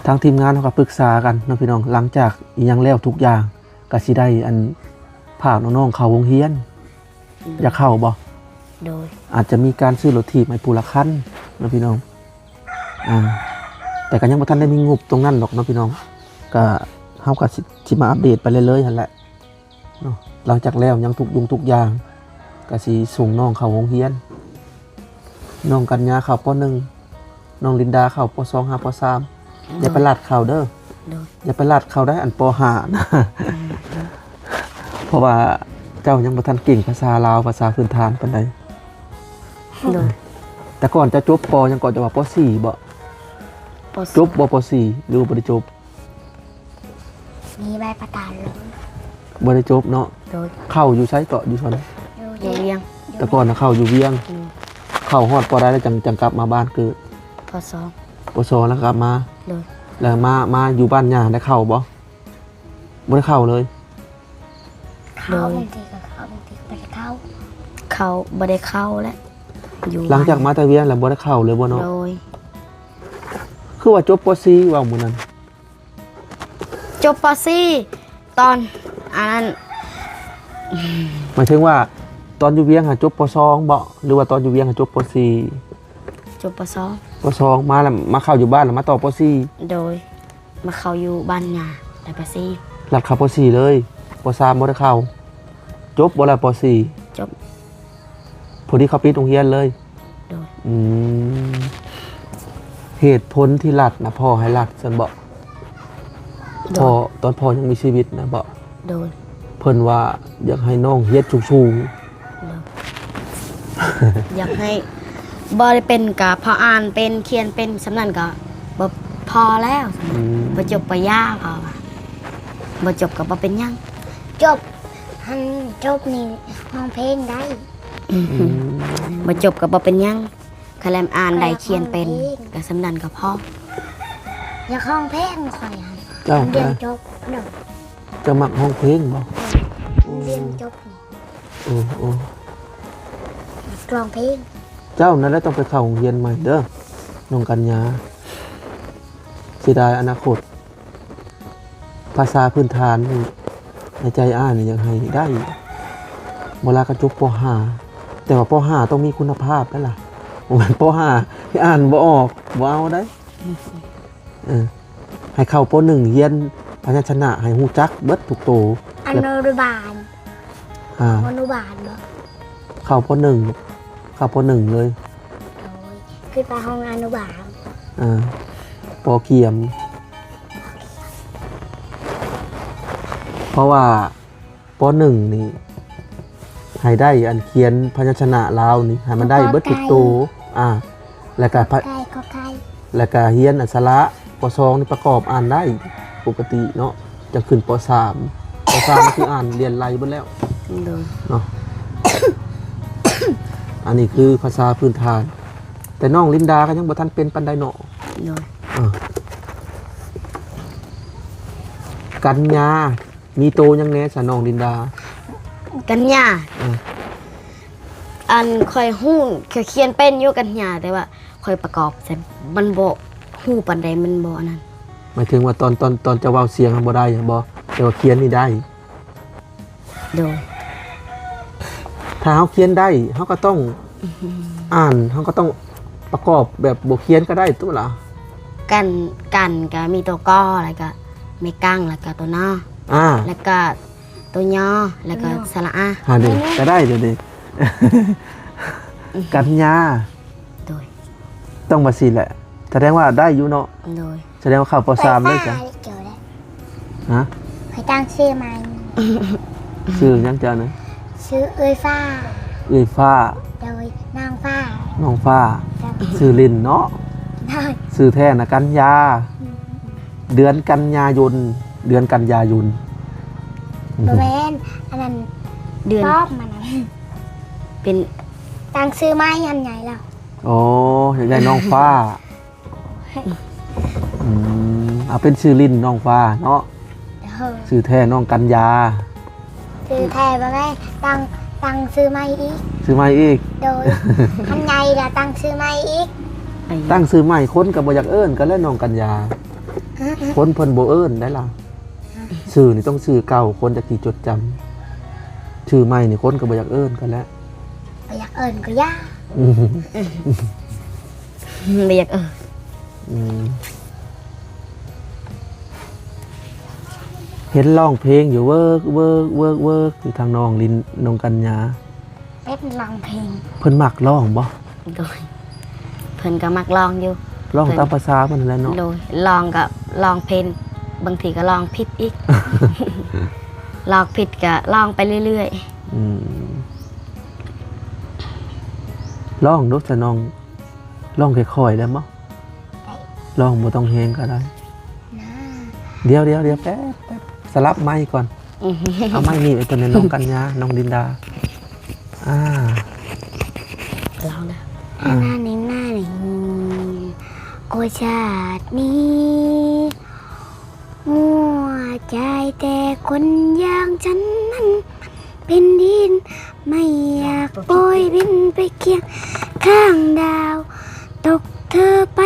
ທາງທີມງານເຮົາກໍປຶກສາກັນເນາະພີ່ນ້ອງ ຫຼັງຈາກອີ່ຫຍັງແລ້ວທຸກຢ່າງ ກໍຊິໄດ້ອັນ ພານ້ອງໆເຂົ້າໂຮງຮຽນ. ໂດຍ ຢາກເຂົ້າບໍ່? ໂດຍ ອາດຈະມີການຊື້ລົດຖີບໃຫ້ຜູ້ລະຄັນເນາະພີ່ນ້ອງ. ອາ ແຕ່ກໍຍັງບໍ່ທັນໄດ້ມີງົບຕົງນັ້ນດອກເນາະພີ່ນ້ອງ. ກະ ເຮົາກໍຊິ ຊິມາອັບເດດໄປເລື້ອຍໆຫັ້ນແຫຼະເນາະ. ຫຼັງຈາກແລ້ວຫຍັງທຸກສິ່ງທຸກຢ່າງ ກໍຊິສົ່ງນ້ອງເຂົ້າໂຮງຮຽນ. ນ້ອງກັນຍາເຂົ້າ ປໍໜຶ່ງ ນ້ອງລິນດາເຂົ້າ ປໍສອງ ຫາ ປໍສາມ. ໂດຍ ຢ່າໄປລັດເຂົາເດີ. ໂດຍ ຢ່າໄປລັດເຂົາໄດ໋ ອັນ ປໍຫ້າ ນະ. ອືມ ເພາະວ່າເຈົ້າຍັງບໍ່ທັນເກັ່ງພາສາລາວ ພາສາພື້ນຖານປານໃດ. ໂດຍ ແຕ່ກ່ອນເຈົ້າຈົບ ປໍ ຫຍັງເກາະ ເຈົ້າວ່າ ປໍສີ່ ບໍ? ປໍສີ່ ຈົບບໍ່ ປໍສີ່ ຫຼືວ່າບໍ່ໄດ້ຈົບ? ມີໃບປະກາດລົງ ບໍ່ໄດ້ຈົບເນາະ. ໂດຍ ເຂົ້າຢູ່ໃສເກາະ ຢູ່ຊັ້ນ? ຢູ່ວຽງ. ແຕ່ກ່ອນນະເຂົ້າຢູ່ວຽງ. ອືມ ເຂົ້າຮອດປໍໃດແລ້ວ ຈັ່ງ ຈັ່ງກັບມາບ້ານເກີດ? ປໍສອງ. ປໍສອງ ແລ້ວກັບມາ. ໂດຍ ແລ້ວມາ ມາຢູ່ບ້ານຍ່າໄດ້ເຂົ້າບໍ່? ບໍ່ໄດ້ເຂົ້າເລີຍ. ເຂົ້າ ໂດຍ ບາງທີກໍເຂົ້າ ບາງທີກໍບໍ່ໄດ້ເຂົ້າ. ເຂົ້າ ບໍ່ໄດ້ເຂົ້າແຫຼະ ຢູ່ ຫຼັງຈາກມາແຕ່ວຽງແລ້ວບໍ່ໄດ້ເຂົ້າເລີຍບໍ່ເນາະ? ໂດຍ ຄືວ່າຈົບ ປໍສີ່ ເວົ້າມື້ນັ້ນ. ຈົບ ປໍສີ່ ຕອນອັນນັ້ນ ໝາຍເຖິງວ່າຕອນຢູ່ວຽງຫາຈົບ ປໍສອງ ບໍ ຫຼືວ່າຕອນຢູ່ວຽງຫາຈົບ ປໍສີ່? ຈົບ ປໍສອງ. ປໍສອງ ມາແລ້ວ ມາເຂົ້າຢູ່ບ້ານແລ້ວມາຕໍ່ ປໍສີ່? ໂດຍ ມາເຂົ້າຢູ່ບ້ານຍ່າ ແລ້ວ ປໍສີ່ ລັດເຂົ້າ ປໍສີ່ ເລີຍ. ປໍສາມ ບໍ່ໄດ້ເຂົ້າ. ຈົບບໍ່ລະ ປໍສີ່? ຈົບ ພໍດີເຂົາປິດໂຮງຮຽນເລີຍ. ໂດຍ ອືມ ເຫດຜົນທີ່ລັດນະ ພໍ່ໃຫ້ລັດຊັ້ນບໍ? ໂດຍ ພໍ່ ຕອນພໍ່ຍັງມີຊີວິດນະບໍ? ໂດຍ ເພິ່ນວ່າຢາກໃຫ້ນ້ອງຮຽນສູງໆ. ໂດຍ ຢາກໃຫ້ ບໍ່ໄດ້ເປັນກະພໍອ່ານເປັນ ຂຽນເປັນ ສ່ຳນັ້ນກໍບໍ່ພໍແລ້ວ. ອືມ ບໍ່ຈົບກໍຢ່າ ເຂົາວ່າ ບໍ່ຈົບກໍບໍ່ເປັນຫຍັງ. ຈົບ ຫັ້ນ ຈົບນີ້ຮ້ອງເພງໄດ້. ອືມ ບໍ່ຈົບກໍບໍ່ເປັນຫຍັງ ຄັນແລມອ່ານໄດ້ຂຽນເປັນ ກໍສ່ຳນັ້ນກໍພໍ. ຢາກຮ້ອງເພງຂ້ອຍຫັ້ນ. ເຈົ້າ ຮຽນຈົບເນາະ. ເຈົ້າມັກຮ້ອງເພງບໍ່? ຮຽນຈົບນີ້. ໂອ້ ໂອ້ ຢາກຮ້ອງເພງ. ເຈົ້ານັ້ນແຫຼະຕ້ອງໄປເຂົ້າໂຮງຮຽນໃໝ່ເດີ ນ້ອງກັນຍາ. ເສຍດາຍອະນາຄົດ. ພາສາພື້ນຖານນີ້ ໃນໃຈອ້າຍນີ້ຢາກໃຫ້ໄດ້ ບໍ່ລະກໍຈົບ ປໍຫ້າ ແຕ່ວ່າ ປໍຫ້າ ຕ້ອງມີຄຸນນະພາບໄດ໋ລະ. ບໍ່ແມ່ນ ປໍຫ້າ ທີ່ອ່ານບໍ່ອອກ ບໍ່ເອົາໄດ໋. ເອີ ໃຫ້ເຂົ້າ ປໍໜຶ່ງ ຮຽນພະຍັນຊະນະໃຫ້ຮູ້ຈັກເບິດທຸກໂຕ. ອະນຸບານ. ອາ ອະນຸບານບໍ? ເຂົ້າ ປໍໜຶ່ງ ເຂົ້າ ປໍໜຶ່ງ ເລີຍ. ໂດຍ ຂຶ້ນໄປຫ້ອງອະນຸບານ. ອາ ປໍກຽມ. ເພາະວ່າ ປໍໜຶ່ງ ນີ້ ໃຫ້ໄດ້ອັນຂຽນພະຍັນຊະນະລາວນີ້ ໃຫ້ມັນໄດ້ເບິດທຸກໂຕ. ອາ ແລ້ວກະ ກອໄກ່ ກອໄກ່ ແລ້ວກະຮຽນອັກສະລະ. ປໍສອງ ນີ້ປະກອບອ່ານໄດ້ປົກກະຕິເນາະ. ຈັ່ງຂຶ້ນ ປໍສາມ ປໍສາມ ນີ້ຄືອ່ານລຽນໄລ່ເບິດແລ້ວ. ໂດຍ ເນາະ. ອັນນີ້ຄືພາສາພື້ນຖານ ແຕ່ນ້ອງລິນດາກໍຍັງບໍ່ທັນເປັນປານໃດເນາະ. ໂດຍ ອາ ກັນຍາ ມີໂຕຫຍັງແດ່ຊະ ນ້ອງລິນດາ? ກັນຍາ ເອີ ອັນຂ້ອຍຮູ້ ຂ້ອຍຂຽນເປັນຢູ່ກັນຍາ ແຕ່ວ່າຂ້ອຍປະກອບໃສ່ ມັນບໍ່ຮູ້ປານໃດ ມັນບໍ່ອັນນັ້ນ. ໝາຍເຖິງວ່າຕອນ ຕອນ ຕອນເຈົ້າເວົ້າສຽງຫັ້ນບໍ່ໄດ້ບໍ? ແຕ່ວ່າຂຽນນີ້ໄດ້. ໂດຍ ຖ້າເຮົາຂຽນໄດ້ ເຮົາກໍຕ້ອງ ອືຮຶ ອ່ານ ເຮົາກໍຕ້ອງປະກອບແບບບໍ່ຂຽນກໍໄດ້ຕົວະລະ. ກັນ ກັນກໍມີຕົວ ກ ແລ້ວກໍແມ່ກັງ ແລ້ວກໍຕົວ ນ ອາ ແລ້ວກໍຕົວ ຍ ແລ້ວກໍ ຍ ສະຫຼະອາ. ຫາເດ້ ກໍໄດ້ເດ ກັນຍາ. ໂດຍ ຕ້ອງວ່າຊີ້ແຫຼະ ສະແດງວ່າໄດ້ຢູ່ເນາະ. ໂດຍ ສະແດງວ່າເຂົ້າ ປໍສາມ ເລີຍຈ້ະ. ຮະ? ຕັ້ງຊື່ໃໝ່. ຊື່ຫຍັງເຈົ້ານະ? ຊື່ເອື້ອຍຟ້າ. ເອື້ອຍຟ້າ. ໂດຍ ນ້ອງຟ້າ. ນ້ອງຟ້າ. ໂດຍ ຊື່ຫຼິ້ນເນາະ. ໂດຍ ຊື່ແທ້ນະ ກັນຍາ. ອືມ ເດືອນກັນຍາຍົນ ເດືອນກັນຍາຍົນ. ບໍ່ແມ່ນ ອັນນັ້ນເດືອນ ປອມມັນນະ ເປັນ ຕັ້ງຊື່ໃໝ່ ອັນໃຫຍ່ແລ້ວ. ອໍ ຢາກໄດ້ນ້ອງຟ້າ. ອືມ ເອົາເປັນຊື່ຫຼິ້ນນ້ອງຟ້າເນາະ. ໂດຍ ຊື່ແທ້ນ້ອງກັນຍາ. ຊື່ແທ້ບໍ່ແມ່ນ ຕັ້ງ ຕັ້ງຊື່ໃໝ່ອີກ. ຊື່ໃໝ່ອີກ. ໂດຍ ຄັນໃຫຍ່ລະຕັ້ງຊື່ໃໝ່ອີກ. ຕັ້ງຊື່ໃໝ່ ຄົນກໍບໍ່ຢາກເອີ້ນກັນແລ້ວ ນ້ອງກັນຍາ. ຄົນເພິ່ນບໍ່ເອີ້ນໄດ໋ລະ. ຊື່ນີ້ຕ້ອງຊື່ເກົ່າ ຄົນຈັກຊິຈົດຈຳ. ຊື່ໃໝ່ນີ້ຄົນກໍບໍ່ຢາກເອີ້ນກັນແລ້ວ. ບໍ່ຢາກເອີ້ນກໍຢ່າ. ອືມ ບໍ່ຢາກເອີ້ນ. ອືມ ເຫັນຮ້ອງເພງຢູ່ ເວີກ ເວີກ ເວີກ ເວີກ ຢູ່ທາງນ້ອງລິນ ນ້ອງກັນຍາ. ເປັນຮ້ອງເພງ. ເພິ່ນມັກຮ້ອງບໍ່? ໂດຍ ເພິ່ນກໍມັກຮ້ອງຢູ່. ຮ້ອງ ເພິ່ນ ຕາມພາສາເພິ່ນຫັ້ນແຫຼະເນາະ. ໂດຍ ຮ້ອງກໍຮ້ອງເພງ ບາງທີກໍຮ້ອງຜິດອີກ. ຮ້ອງຜິດກໍຮ້ອງໄປເລື້ອຍໆ. ອືມ ຮ້ອງດູຊະນ້ອງ. ຮ້ອງຄ່ອຍໆໄດ້ບໍ່? ໄດ້. ຮ້ອງບໍ່ຕ້ອງແຮງກໍໄດ້. ນາ ດຽວໆໆ ແປັບໆ ສະຫຼັບໄມກ່ອນ. ເອົາໄມນີ້ໄວ້ຕົວນີ້ ນ້ອງກັນຍາ ນ້ອງລິນດາ. ອ່າ ລອງເດີ. ອ່າ ນານີ້ ນານີ້ ກໍຊາດນີ້ ຫົວໃຈແຕ່ຄົນຢ່າງສັນນັ້ນ ແຜ່ນດິນໄມ່ຢາກປ່ອຍບິນໄປຄຽງຂ້າງດາວ ຕົກເທີໄປ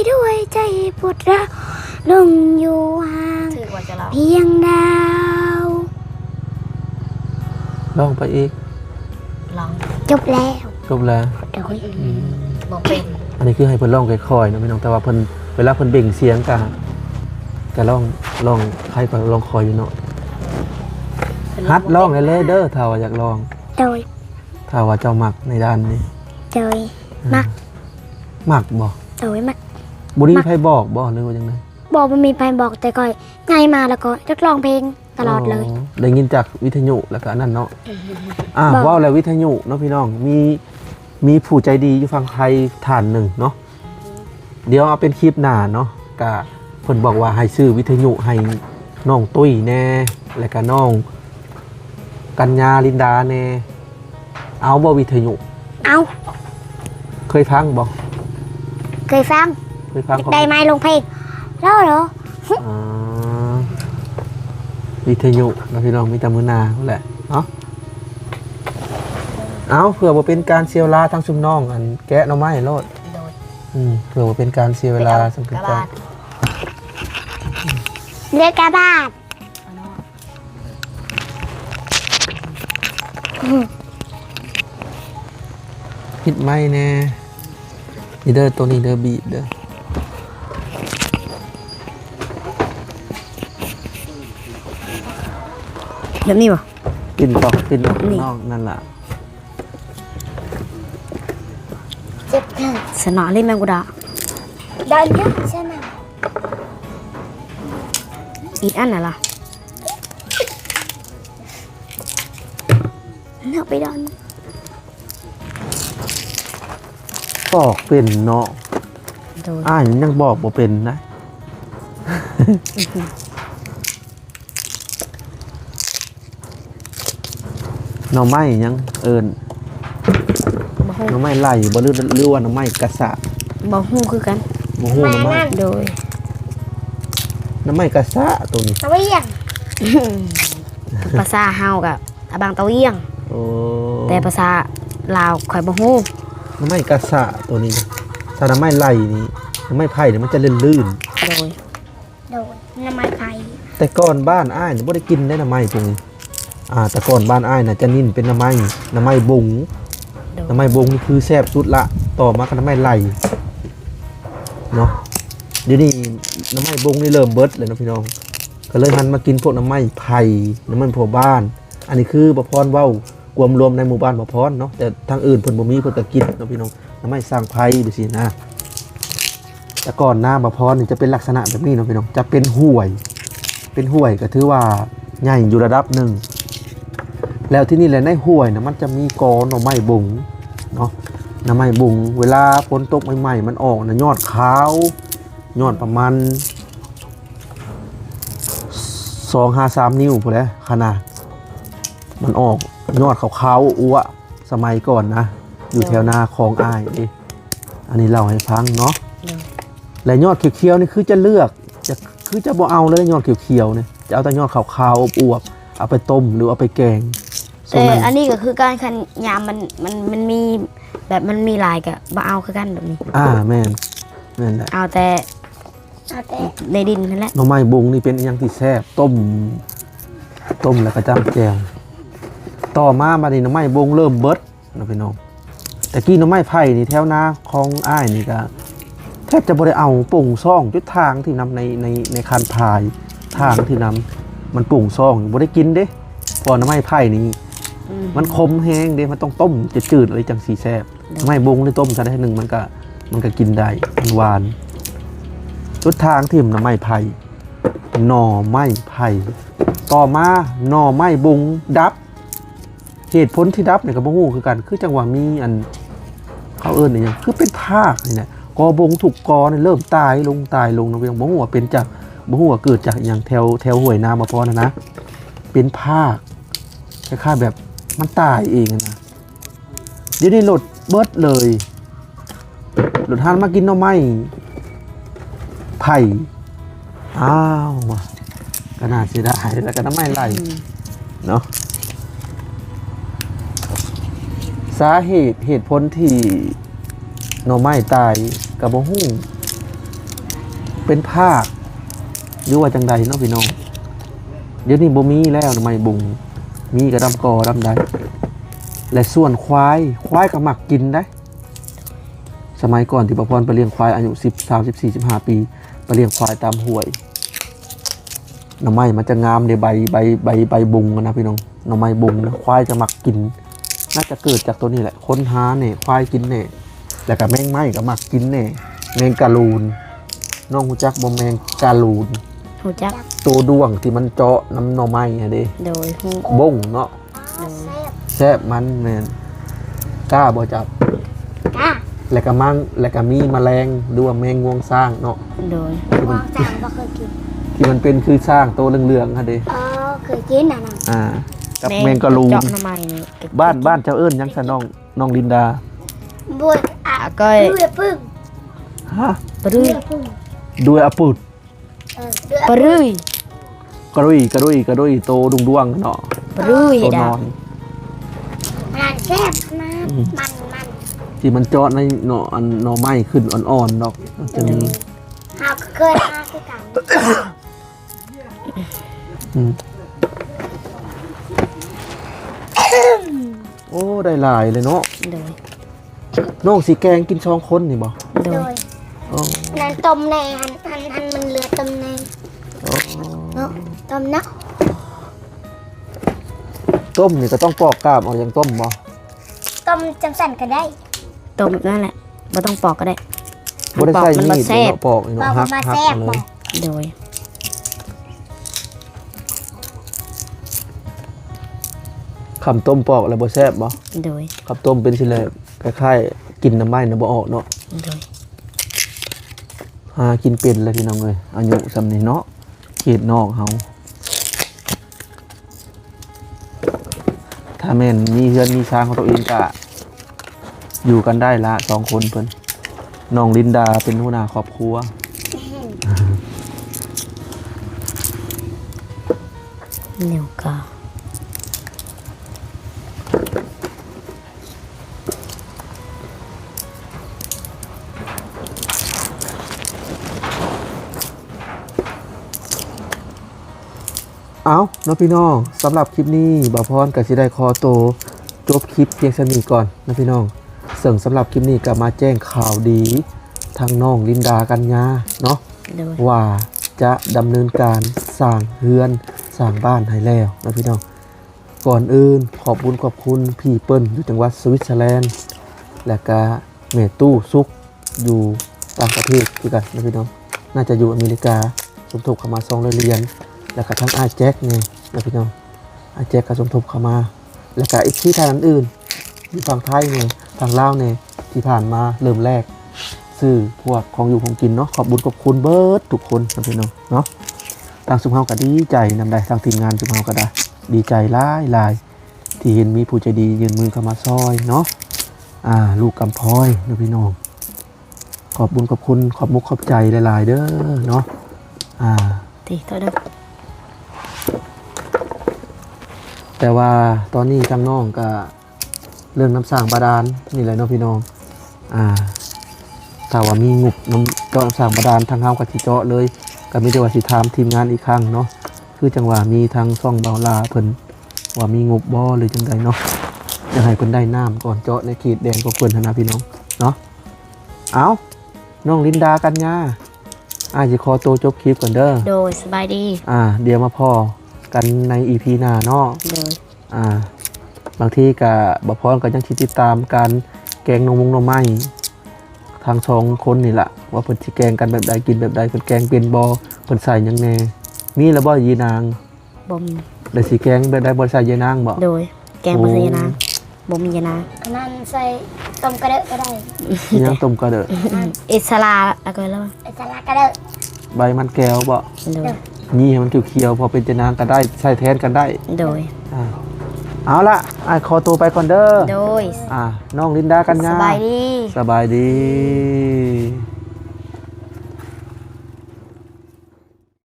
ດ້ວຍໃຈປວດຮ້າວ ລົງຢູ່ຫ່າງພຽງດາວ. ຮ້ອງໄປອີກ. ລອງ ຈົບແລ້ວ. ຈົບແລ້ວ. ໂດຍ ອືມ ບໍ່ເປັນ. ອັນນີ້ຄືໃຫ້ເພິ່ນຮ້ອງຄ່ອຍໆເນາະພີ່ນ້ອງ ແຕ່ວ່າເພິ່ນ ເວລາເພິ່ນເບັ່ງສຽງກະ ກະຮ້ອງ ຮ້ອງໄຄກວ່າຮ້ອງຄ່ອຍຢູ່ເນາະ. ເພິ່ນ ຫັດຮ້ອງໄດ້ເລີຍເດີ ຖ້າວ່າຢາກຮ້ອງ. ໂດຍ ຖ້າວ່າເຈົ້າມັກໃນດ້ານນີ້. ໂດຍ ອືມ ມັກ. ມັກບໍ່? ໂດຍ ມັກ. ບໍ່ໄດ້ມີໃຜບອກບໍ່ ຫຼືວ່າຈັ່ງໃດ? ບໍ່ ບໍ່ມີໃຜບອກ ແຕ່ຂ້ອຍໃຫຍ່ມາແລ້ວກໍຢາກຮ້ອງເພງ ຕະຫຼອດເລີຍ. ອໍ ໄດ້ຍິນຈາກວິທະຍຸ ແລ້ວກໍອັນນັ້ນເນາະ. ອ່າ ບອກ ເວົ້າແລ້ວວິທະຍຸເນາະພີ່ນ້ອງ ມີ ມີຜູ້ໃຈດີຢູ່ຝັ່ງໄທທ່ານໜຶ່ງເນາະ. ດຽວເອົາເປັນຄລິບໜ້າເນາະ ກະເພິ່ນບອກວ່າໃຫ້ຊື້ວິທະຍຸໃຫ້ນ້ອງຕຸ້ຍແດ່ ແລ້ວກະນ້ອງກັນຍາ ລິນດາແດ່. ເອົາບໍ່ວິທະຍຸ? ເອົາ. ເຄີຍຟັງບໍ່? ເຄີຍຟັງ. ເຄີຍຟັງ ຢາກໄດ້ໄມລົງເພງ. ໂລໂລ. ອ່າ ວິທະຍຸເນາະພີ່ນ້ອງ ມີແຕ່ມື້ໜ້າພຸ້ນແຫຼະເນາະ. ເອົາ ເພື່ອບໍ່ເປັນການເສຍເວລາ ທາງຊຸມນ້ອງ ອັນ ແກະໜໍ່ໄມ້ໂລດ. ໂດຍ. ອືມ ເພື່ອບໍ່ເປັນການເສຍເວລາ ເອົາ ສຳຄັນ ກະບາດ ເຫຼືອກະບາດ. ປິດໄມ້ແດ່. ນີ້ເດີ ໂຕນີ້ເດີ ບີບເດີ. ແບບນີ້ບໍ່? ປິ່ນອອກ ປິ່ນອອກ ນີ້ ນອກ ນັ້ນລະ. ເຈັບແຂນ. ຊະນະເລີຍແມງກຸດາ. ໄດ້ຢູ່ ຊະນະ. ອີກອັນນັ້ນລະ. ເນາະ ໄປດອນ. ປອກເປັນເນາະ. ໂດຍ. ອ້າຍຍັງປອກບໍ່ເປັນນະ. ໜໍ່ໄມ້ຫຍັງເອີ້ນ? ບໍ່ຮູ້. ໜໍ່ໄມ້ໄລ່ບໍ່ ຫຼື ຫຼືວ່າໜໍ່ໄມ້ກະສະ? ບໍ່ຮູ້ຄືກັນ. ບໍ່ຮູ້ໜໍ່ໄມ້. ໂດຍ. ໜໍ່ໄມ້ກະສະໂຕນີ້. ຕະວຽງ. ພາສາເຮົາກະອາບັງຕະວຽງ. ໂອ້. ແຕ່ພາສາລາວຂ້ອຍບໍ່ຮູ້. ໜໍ່ໄມ້ກະສະໂຕນີ້ ຖ້າໜໍ່ໄມ້ໄລ່ນີ້ ໜໍ່ໄມ້ໄຜ່ນີ້ມັນຈະລື່ນໆ. ໂດຍ. ໂດຍ ໜໍ່ໄມ້ໄຜ່. ແຕ່ກ່ອນບ້ານອ້າຍນີ້ບໍ່ໄດ້ກິນເດ້ໜໍ່ໄມ້ພວກນີ້. ອ່າ ແຕ່ກ່ອນບ້ານອ້າຍນະຈະນິນເປັນໜໍ່ໄມ້ ໜໍ່ໄມ້ບົງ. ໂດຍ. ໜໍ່ໄມ້ບົງນີ້ຄືແຊບສຸດລະ ຕໍ່ມາກໍໜໍ່ໄມ້ໄລ່ເນາະ. ດຽວນີ້ໜໍ່ໄມ້ບົງນີ້ເລີ່ມເບິດແລ້ວເນາະພີ່ນ້ອງ ກໍເລີຍຫັນມາກິນພວກໜໍ່ໄມ້ໄຜ່ ໜໍ່ໄມ້ພົວບ້ານ. ອັນນີ້ຄືບ່າວພອນເວົ້າກວມລວມໃນໝູ່ບ້ານບ່າວພອນເນາະ ແຕ່ທາງອື່ນເພິ່ນບໍ່ມີ ເພິ່ນກໍກິນເນາະພີ່ນ້ອງ. ໜໍ່ໄມ້ສ້າງໄພ ຈັ່ງຊີ້ນະ. ແຕ່ກ່ອນນາບ່າວພອນນີ້ຈະເປັນລັກສະນະແບບນີ້ເນາະພີ່ນ້ອງ ຈະເປັນຫ້ວຍ ເປັນຫ້ວຍກໍຖືວ່າ ໃຫຍ່ຢູ່ລະດັບໜຶ່ງ. ແລ້ວທີ່ນີ້ແຫຼະ ໃນຫ້ວຍນະ ມັນຈະມີກໍໜໍ່ໄມ້ບົງເນາະ, ໜໍ່ໄມ້ບົງ ເວລາຝົນຕົກໃໝ່ໆ ມັນອອກນະ ຍອດຂາວ ຍອດປະມານສອງຫາສາມນິ້ວພຸ້ນແຫຼະ ຂະໜາດ ມັນອອກຍອດຂາວໆ ອົວໆ ສະໄໝກ່ອນນະ ຢູ່ແຖວນາຂອງອ້າຍເດ້. ອັນນີ້ເລົ່າໃຫ້ຟັງເນາະ. ແລະຍອດຂຽວໆ ນີ້ຄືຈະເລືອກ ຈະ ຄືຈະບໍ່ເອົາເລີຍ ຍອດຂຽວໆ ນີ້ ຈະເອົາແຕ່ຍອດຂາວໆ ອວບໆ ເອົາໄປຕົ້ມ ຫຼືເອົາໄປແກງ. ແຕ່ອັນນີ້ກໍຄືກັນ ຄັນຍາມມັນ ມັນ ມັນມີ ແບບມັນມີຫຼາຍກໍບໍ່ເອົາຄືກັນແບບນີ້. ອ່າ ແມ່ນ ແມ່ນແຫຼະ ເອົາແຕ່ ເອົາແຕ່ໃນດິນຫັ້ນແຫຼະ. ໜໍ່ໄມ້ບົງນີ້ເປັນອີ່ຫຍັງທີ່ແຊບ ຕົ້ມ ຕົ້ມແລ້ວກໍຈ້ຳແຈ່ວ. ຕໍ່ມາບັດນີ້ໜໍ່ໄມ້ບົງເລີ່ມເບິດ ເນາະພີ່ນ້ອງ. ແຕ່ກີ້ໜໍ່ໄມ້ໄຜ່ນີ້ແຖວນາຂອງອ້າຍນີ້ກະແທບຈະບໍ່ໄດ້ເອົາ ປົງຊ່ອງ ຈຸດທາງທີ່ນຳໃນ ໃນ ໃນຄັນພາຍ ທາງທີ່ນຳ ມັນປົງຊ່ອງ ບໍ່ໄດ້ກິນເດ້. ເພາະໜໍ່ໄມ້ໄຜ່ນີ້ ອືມ ມັນຂົມແຮງເດ້ ມັນຕ້ອງຕົ້ມຈືດໆ ອະໄລຈັ່ງຊິແຊບ. ໂດຍ ໜໍ່ໄມ້ບົງນີ້ຕົ້ມຊະໄດ້ໜຶ່ງ ມັນກະ ມັນກະກິນໄດ້ ມັນຫວານ. ຈຸດທາງທີ່ໜໍ່ໄມ້ໄຜ່ ໜໍ່ໄມ້ໄຜ່. ຕໍ່ມາໜໍ່ໄມ້ບົງດັບ ເຫດຜົນທີ່ດັບນີ້ກໍບໍ່ຮູ້ຄືກັນ ຄືຈັ່ງວ່າມີອັນ ເຂົາເອີ້ນອີ່ຫຍັງ ຄືເປັນພາກນີ້ແຫຼະ. ກໍບົງທຸກກໍນີ້ເລີ່ມຕາຍລົງ ຕາຍລົງເນາະ ບໍ່ຮູ້ວ່າເປັນຈາກ ບໍ່ຮູ້ວ່າເກີດຈາກອີ່ຫຍັງ ແຖວ ແຖວຫ້ວຍນາມາພອນຫັ້ນນະ ເປັນພາກ ຄ້າຍໆ ແບບມັນຕາຍເອງຫັ້ນນະ. ດຽວນີ້ລົດເບິດເລີຍ ລົດຫັນມາກິນໜໍ່ໄມ້ໄຜ່. ອ້າວ ກໍໜ້າເສຍດາຍ ແລ້ວກໍໜໍ່ໄມ້ໄຫຼ ອືມ ເນາະ. ສາເຫດ ເຫດຜົນທີ່ໜໍ່ໄມ້ຕາຍກໍບໍ່ຮູ້ ເປັນພາກ ຫຼືວ່າຈັ່ງໃດເນາະພີ່ນ້ອງ. ດຽວນີ້ບໍ່ມີແລ້ວໜໍ່ໄມ້ບົງ ມີກໍດຳກໍດຳໄດ້. ແລະສ່ວນຄວາຍ ຄວາຍກໍມັກກິນໄດ໋. ສະໄໝກ່ອນທີ່ປະພອນໄປລ້ຽງຄວາຍອາຍຸສິບ ສາມສິບ ສີ່ສິບຫ້າປີ ໄປລ້ຽງຄວາຍຕາມຫ້ວຍ ໜໍ່ໄມ້ມັນຈະງາມເດ້ ໃບ ໃບ ໃບ ໃບບົງນະພີ່ນ້ອງ. ໜໍ່ໄມ້ບົງນະ ຄວາຍຈະມັກກິນ ໜ້າຈະເກີດຈາກໂຕນີ້ແຫຼະ ຄົນຫາແດ່ ຄວາຍກິນແດ່. ແລ້ວກະແມງໄມ້ກໍມັກກິນແດ່ ແມງກະລູນ. ນ້ອງຮູ້ຈັກບໍ່ແມງກະລູນ? ຮູ້ຈັກ. ໂຕດ້ວງທີ່ມັນເຈາະນຳໜໍ່ໄມ້ຫັ້ນເດ້. ໂດຍ ຮູ້. ບົງເນາະ. ໂດຍ ແຊບມັນແມ່ນ. ກ້າບໍ່ຈັບ? ກ້າ. ແລ້ວກະມັງ ແລ້ວກະມີມະແລງ ຫຼືວ່າແມງງວງຊ້າງເນາະ. ໂດຍ ທີ່ມັນ ງວງຊ້າງບໍ່ເຄີຍກິນ ທີ່ມັນເປັນຄືຊ້າງໂຕເຫຼືອງໆຫັ້ນເດ້. ອໍ ເຄີຍກິນອັນນັ້ນ. ອ່າ ກັບແມງກະລູນ. ເຈາະໜໍ່ໄມ້ນີ້ ບ້ານ ບ້ານເຈົ້າເອີ້ນຫຍັງຊະ ນ້ອງ ນ້ອງລິນດາ? ບົວ ອາ ອາກ້ອຍ ດ້ວຍອະປຶ້ງ. ຮະ? ປະລຸຍ ດ້ວຍອະປຶດ. ເອີ ປະລຸຍ ກະລຸຍ ກະລຸຍ ກະລຸຍ ໂຕດວງໆເນາະ. ປະລຸຍ ໂຕນ້ອຍ ມັນແຊບນະ. ອືມ ມັນ ມັນ ທີ່ມັນເຈາະໃນໜໍ່ ອັນໜໍ່ໄມ້ຂຶ້ນອ່ອນໆດອກ ມັນຈະມີ. ເຮົາກໍເຄີຍມາຄືກັນ. ອືມ ໂອ້ ໄດ້ຫຼາຍເລີຍເນາະ. ໂດຍ ນ້ອງຊິແກງກິນສອງຄົນນີ້ບໍ່? ໂດຍ ໂດຍ. ອໍ ນັ້ນຕົ້ມແດ່ ອັນ ອັນ ອັນມັນເຫຼືອຕົ້ມແດ່. ອໍ ເນາະ ຕົ້ມເນາະ. ຕົ້ມນີ້ກໍຕ້ອງປອກກ້າມເອົາ ຈັ່ງຕົ້ມບໍ່? ຕົ້ມຈັ່ງຊັ້ນກໍໄດ້ ຕົ້ມແບບນັ້ນແຫຼະ ບໍ່ຕ້ອງປອກກໍໄດ້. ບໍ່ໄດ້ໃຊ້ມີດເນາະ ມັນປອກມັນບໍ່ແຊບ ປອກນີ້ເນາະ ປອກມັນບໍ່ແຊບ ຫັກໆເອົາເລີຍ. ໂດຍ ຄຳຕົ້ມປອກແລ້ວບໍ່ແຊບບໍ່? ໂດຍ ຄຳຕົ້ມເປັນຊີ້ແຫຼະ ຄ້າຍໆ ກິນນ້ຳໄມ້ນະບໍ່ອອກເນາະ. ໂດຍ ຫາກິນເປັນແລ້ວພີ່ນ້ອງເອີຍ ອາຍຸສ່ຳນີ້ເນາະ ເຂດນອກເຮົາ. ຖ້າແມ່ນມີເຮືອນມີຊານຂອງຕົວເອງກະຢູ່ກັນໄດ້ລະ ສອງຄົນເພິ່ນ. ນ້ອງລິນດາເປັນຫົວໜ້າຄອບຄົວ. ແມ່ນ ແນວກາ ເອົາເນາະພີ່ນ້ອງ, ສຳລັບຄລິບນີ້ ບ່າວພອນກໍຊິໄດ້ຂໍໂຕຈົບຄລິບພຽງສ່ຳນີ້ກ່ອນເນາະພີ່ນ້ອງ. ເຊິ່ງສຳລັບຄລິບນີ້ກໍມາແຈ້ງຂ່າວດີທາງນ້ອງລິນດາ ກັນຍາເນາະ ໂດຍ ວ່າຈະດຳເນີນການສ້າງເຮືອນສ້າງບ້ານໃຫ້ແລ້ວເນາະພີ່ນ້ອງ. ກ່ອນອື່ນຂອບບຸນຂອບຄຸນພີ່ເປີ້ນຢູ່ຈັງຫວັດສະວິດເຊີແລນ ແລະກະແມ່ຕູ້ສຸກຢູ່ຕ່າງປະເທດຄືກັນເນາະພີ່ນ້ອງ, ໜ້າຈະຢູ່ອາເມລິກາ ສົມທົບເຂົ້າມາສອງຮ້ອຍຫຼຽນ, ແລະກະທັງອ້າຍແຈັກແດ່ ນະພີ່ນ້ອງ ອ່າ ແຈກການສົມທົບເຂົ້າມາ ແລ້ວກະເອັຟຊີທ່ານອື່ນໆ ຢູ່ຝັ່ງໄທແດ່ ຝັ່ງລາວແດ່ ທີ່ຜ່ານມາເລີ່ມແລກຊື້ພວກຂອງຢູ່ຂອງກິນເນາະ ຂອບບຸນຂອບຄຸນເບິດທຸກຄົນນະພີ່ນ້ອງເນາະ. ທາງຊຸມເຮົາກະດີໃຈນຳໄດ໋ ທາງທີມງານຊຸມເຮົາກະໄດ້ດີໃຈຫຼາຍໆ ທີ່ເຫັນມີຜູ້ໃຈດີຍື່ນມືເຂົ້າມາຊ່ອຍເນາະ ອ່າ ລູກກຳພ້ອຍເນາະພີ່ນ້ອງ. ຂອບບຸນຂອບຄຸນ ຂອບມຸກຂອບໃຈຫຼາຍໆເດີເນາະ ອ່າ ຕິ ໂທດເດີ ແຕ່ວ່າຕອນນີ້ທາງນ້ອງກະເລື່ອງນ້ຳສ້າງບາດານນີ້ແຫຼະເນາະພີ່ນ້ອງ ອ່າ ຖ້າວ່າມີງົບນ້ຳ ເຈາະນ້ຳສ້າງບາດານ ທາງເຮົາກະຊິເຈາະເລີຍ ກະມີແຕ່ວ່າຊິຖາມທີມງານອີກຄັ້ງເນາະ ຄືຈັ່ງວ່າມີທາງຊ່ອງບ່າວຫຼ້າເພິ່ນວ່າມີງົບບໍ່ ຫຼືຈັ່ງໃດເນາະ ຢາກໃຫ້ເພິ່ນໄດ້ນ້ຳກ່ອນ ເຈາະໃນເຂດແດນຂອງເພິ່ນຫັ້ນນະພີ່ນ້ອງເນາະ. ເອົ້າ ນ້ອງລິນດາ ກັນຍາ ອ້າຍຊິຂໍໂຕຈົບຄລິບກ່ອນເດີ. ໂດຍ ສະບາຍດີ. ອ່າ ດຽວມາພໍ້ກັນໃນອີພີໜ້າເນາະ. ໂດຍ. ອ່າ ບາງທີກະບ່າວພອນກະຍັງຊິຕິດຕາມການແກງໜໍ່ມົງໜໍ່ໄມ້ ທັງສອງຄົນນີ້ລະ ວ່າເພິ່ນຊິແກງກັນແບບໃດ ກິນແບບໃດ ເພິ່ນແກງເປັນບໍ່ ເພິ່ນໃສ່ຫຍັງແດ່ ມີລະບໍ່ ເອື້ອຍນາງ? ບໍ່ມີ. ແລ້ວຊິແກງແບບໃດ ບໍ່ໃສ່ເອື້ອຍນາງບໍ່? ໂດຍ ແກງບໍ່ໃສ່ເອື້ອຍນາງ. ໂອ້ ບໍ່ມີເອື້ອຍນາງ. ອັນນັ້ນໃສ່ຕົ້ມກະເດີກະໄດ້. ອີຫຍັງຕົ້ມກະເດີກ? ອິດສະຫຼາ ແລ້ວກໍ ອິດສະຫຼາກະເດີກ ໃບມັນແກ້ວບໍ່? ໂດຍ. ນີ້ໃຫ້ມັນຂຽວໆ ພໍເປັນເອື້ອຍນາງກະໄດ້ ໃສ່ແທນກັນໄດ້. ໂດຍ. ອ່າ ເອົາລະ ອ້າຍຂໍໂຕໄປກ່ອນເດີ. ໂດຍ. ອ່າ ນ້ອງລິນດາ ກັນຍາ ສະບາຍດີ. ສະບາຍດີ.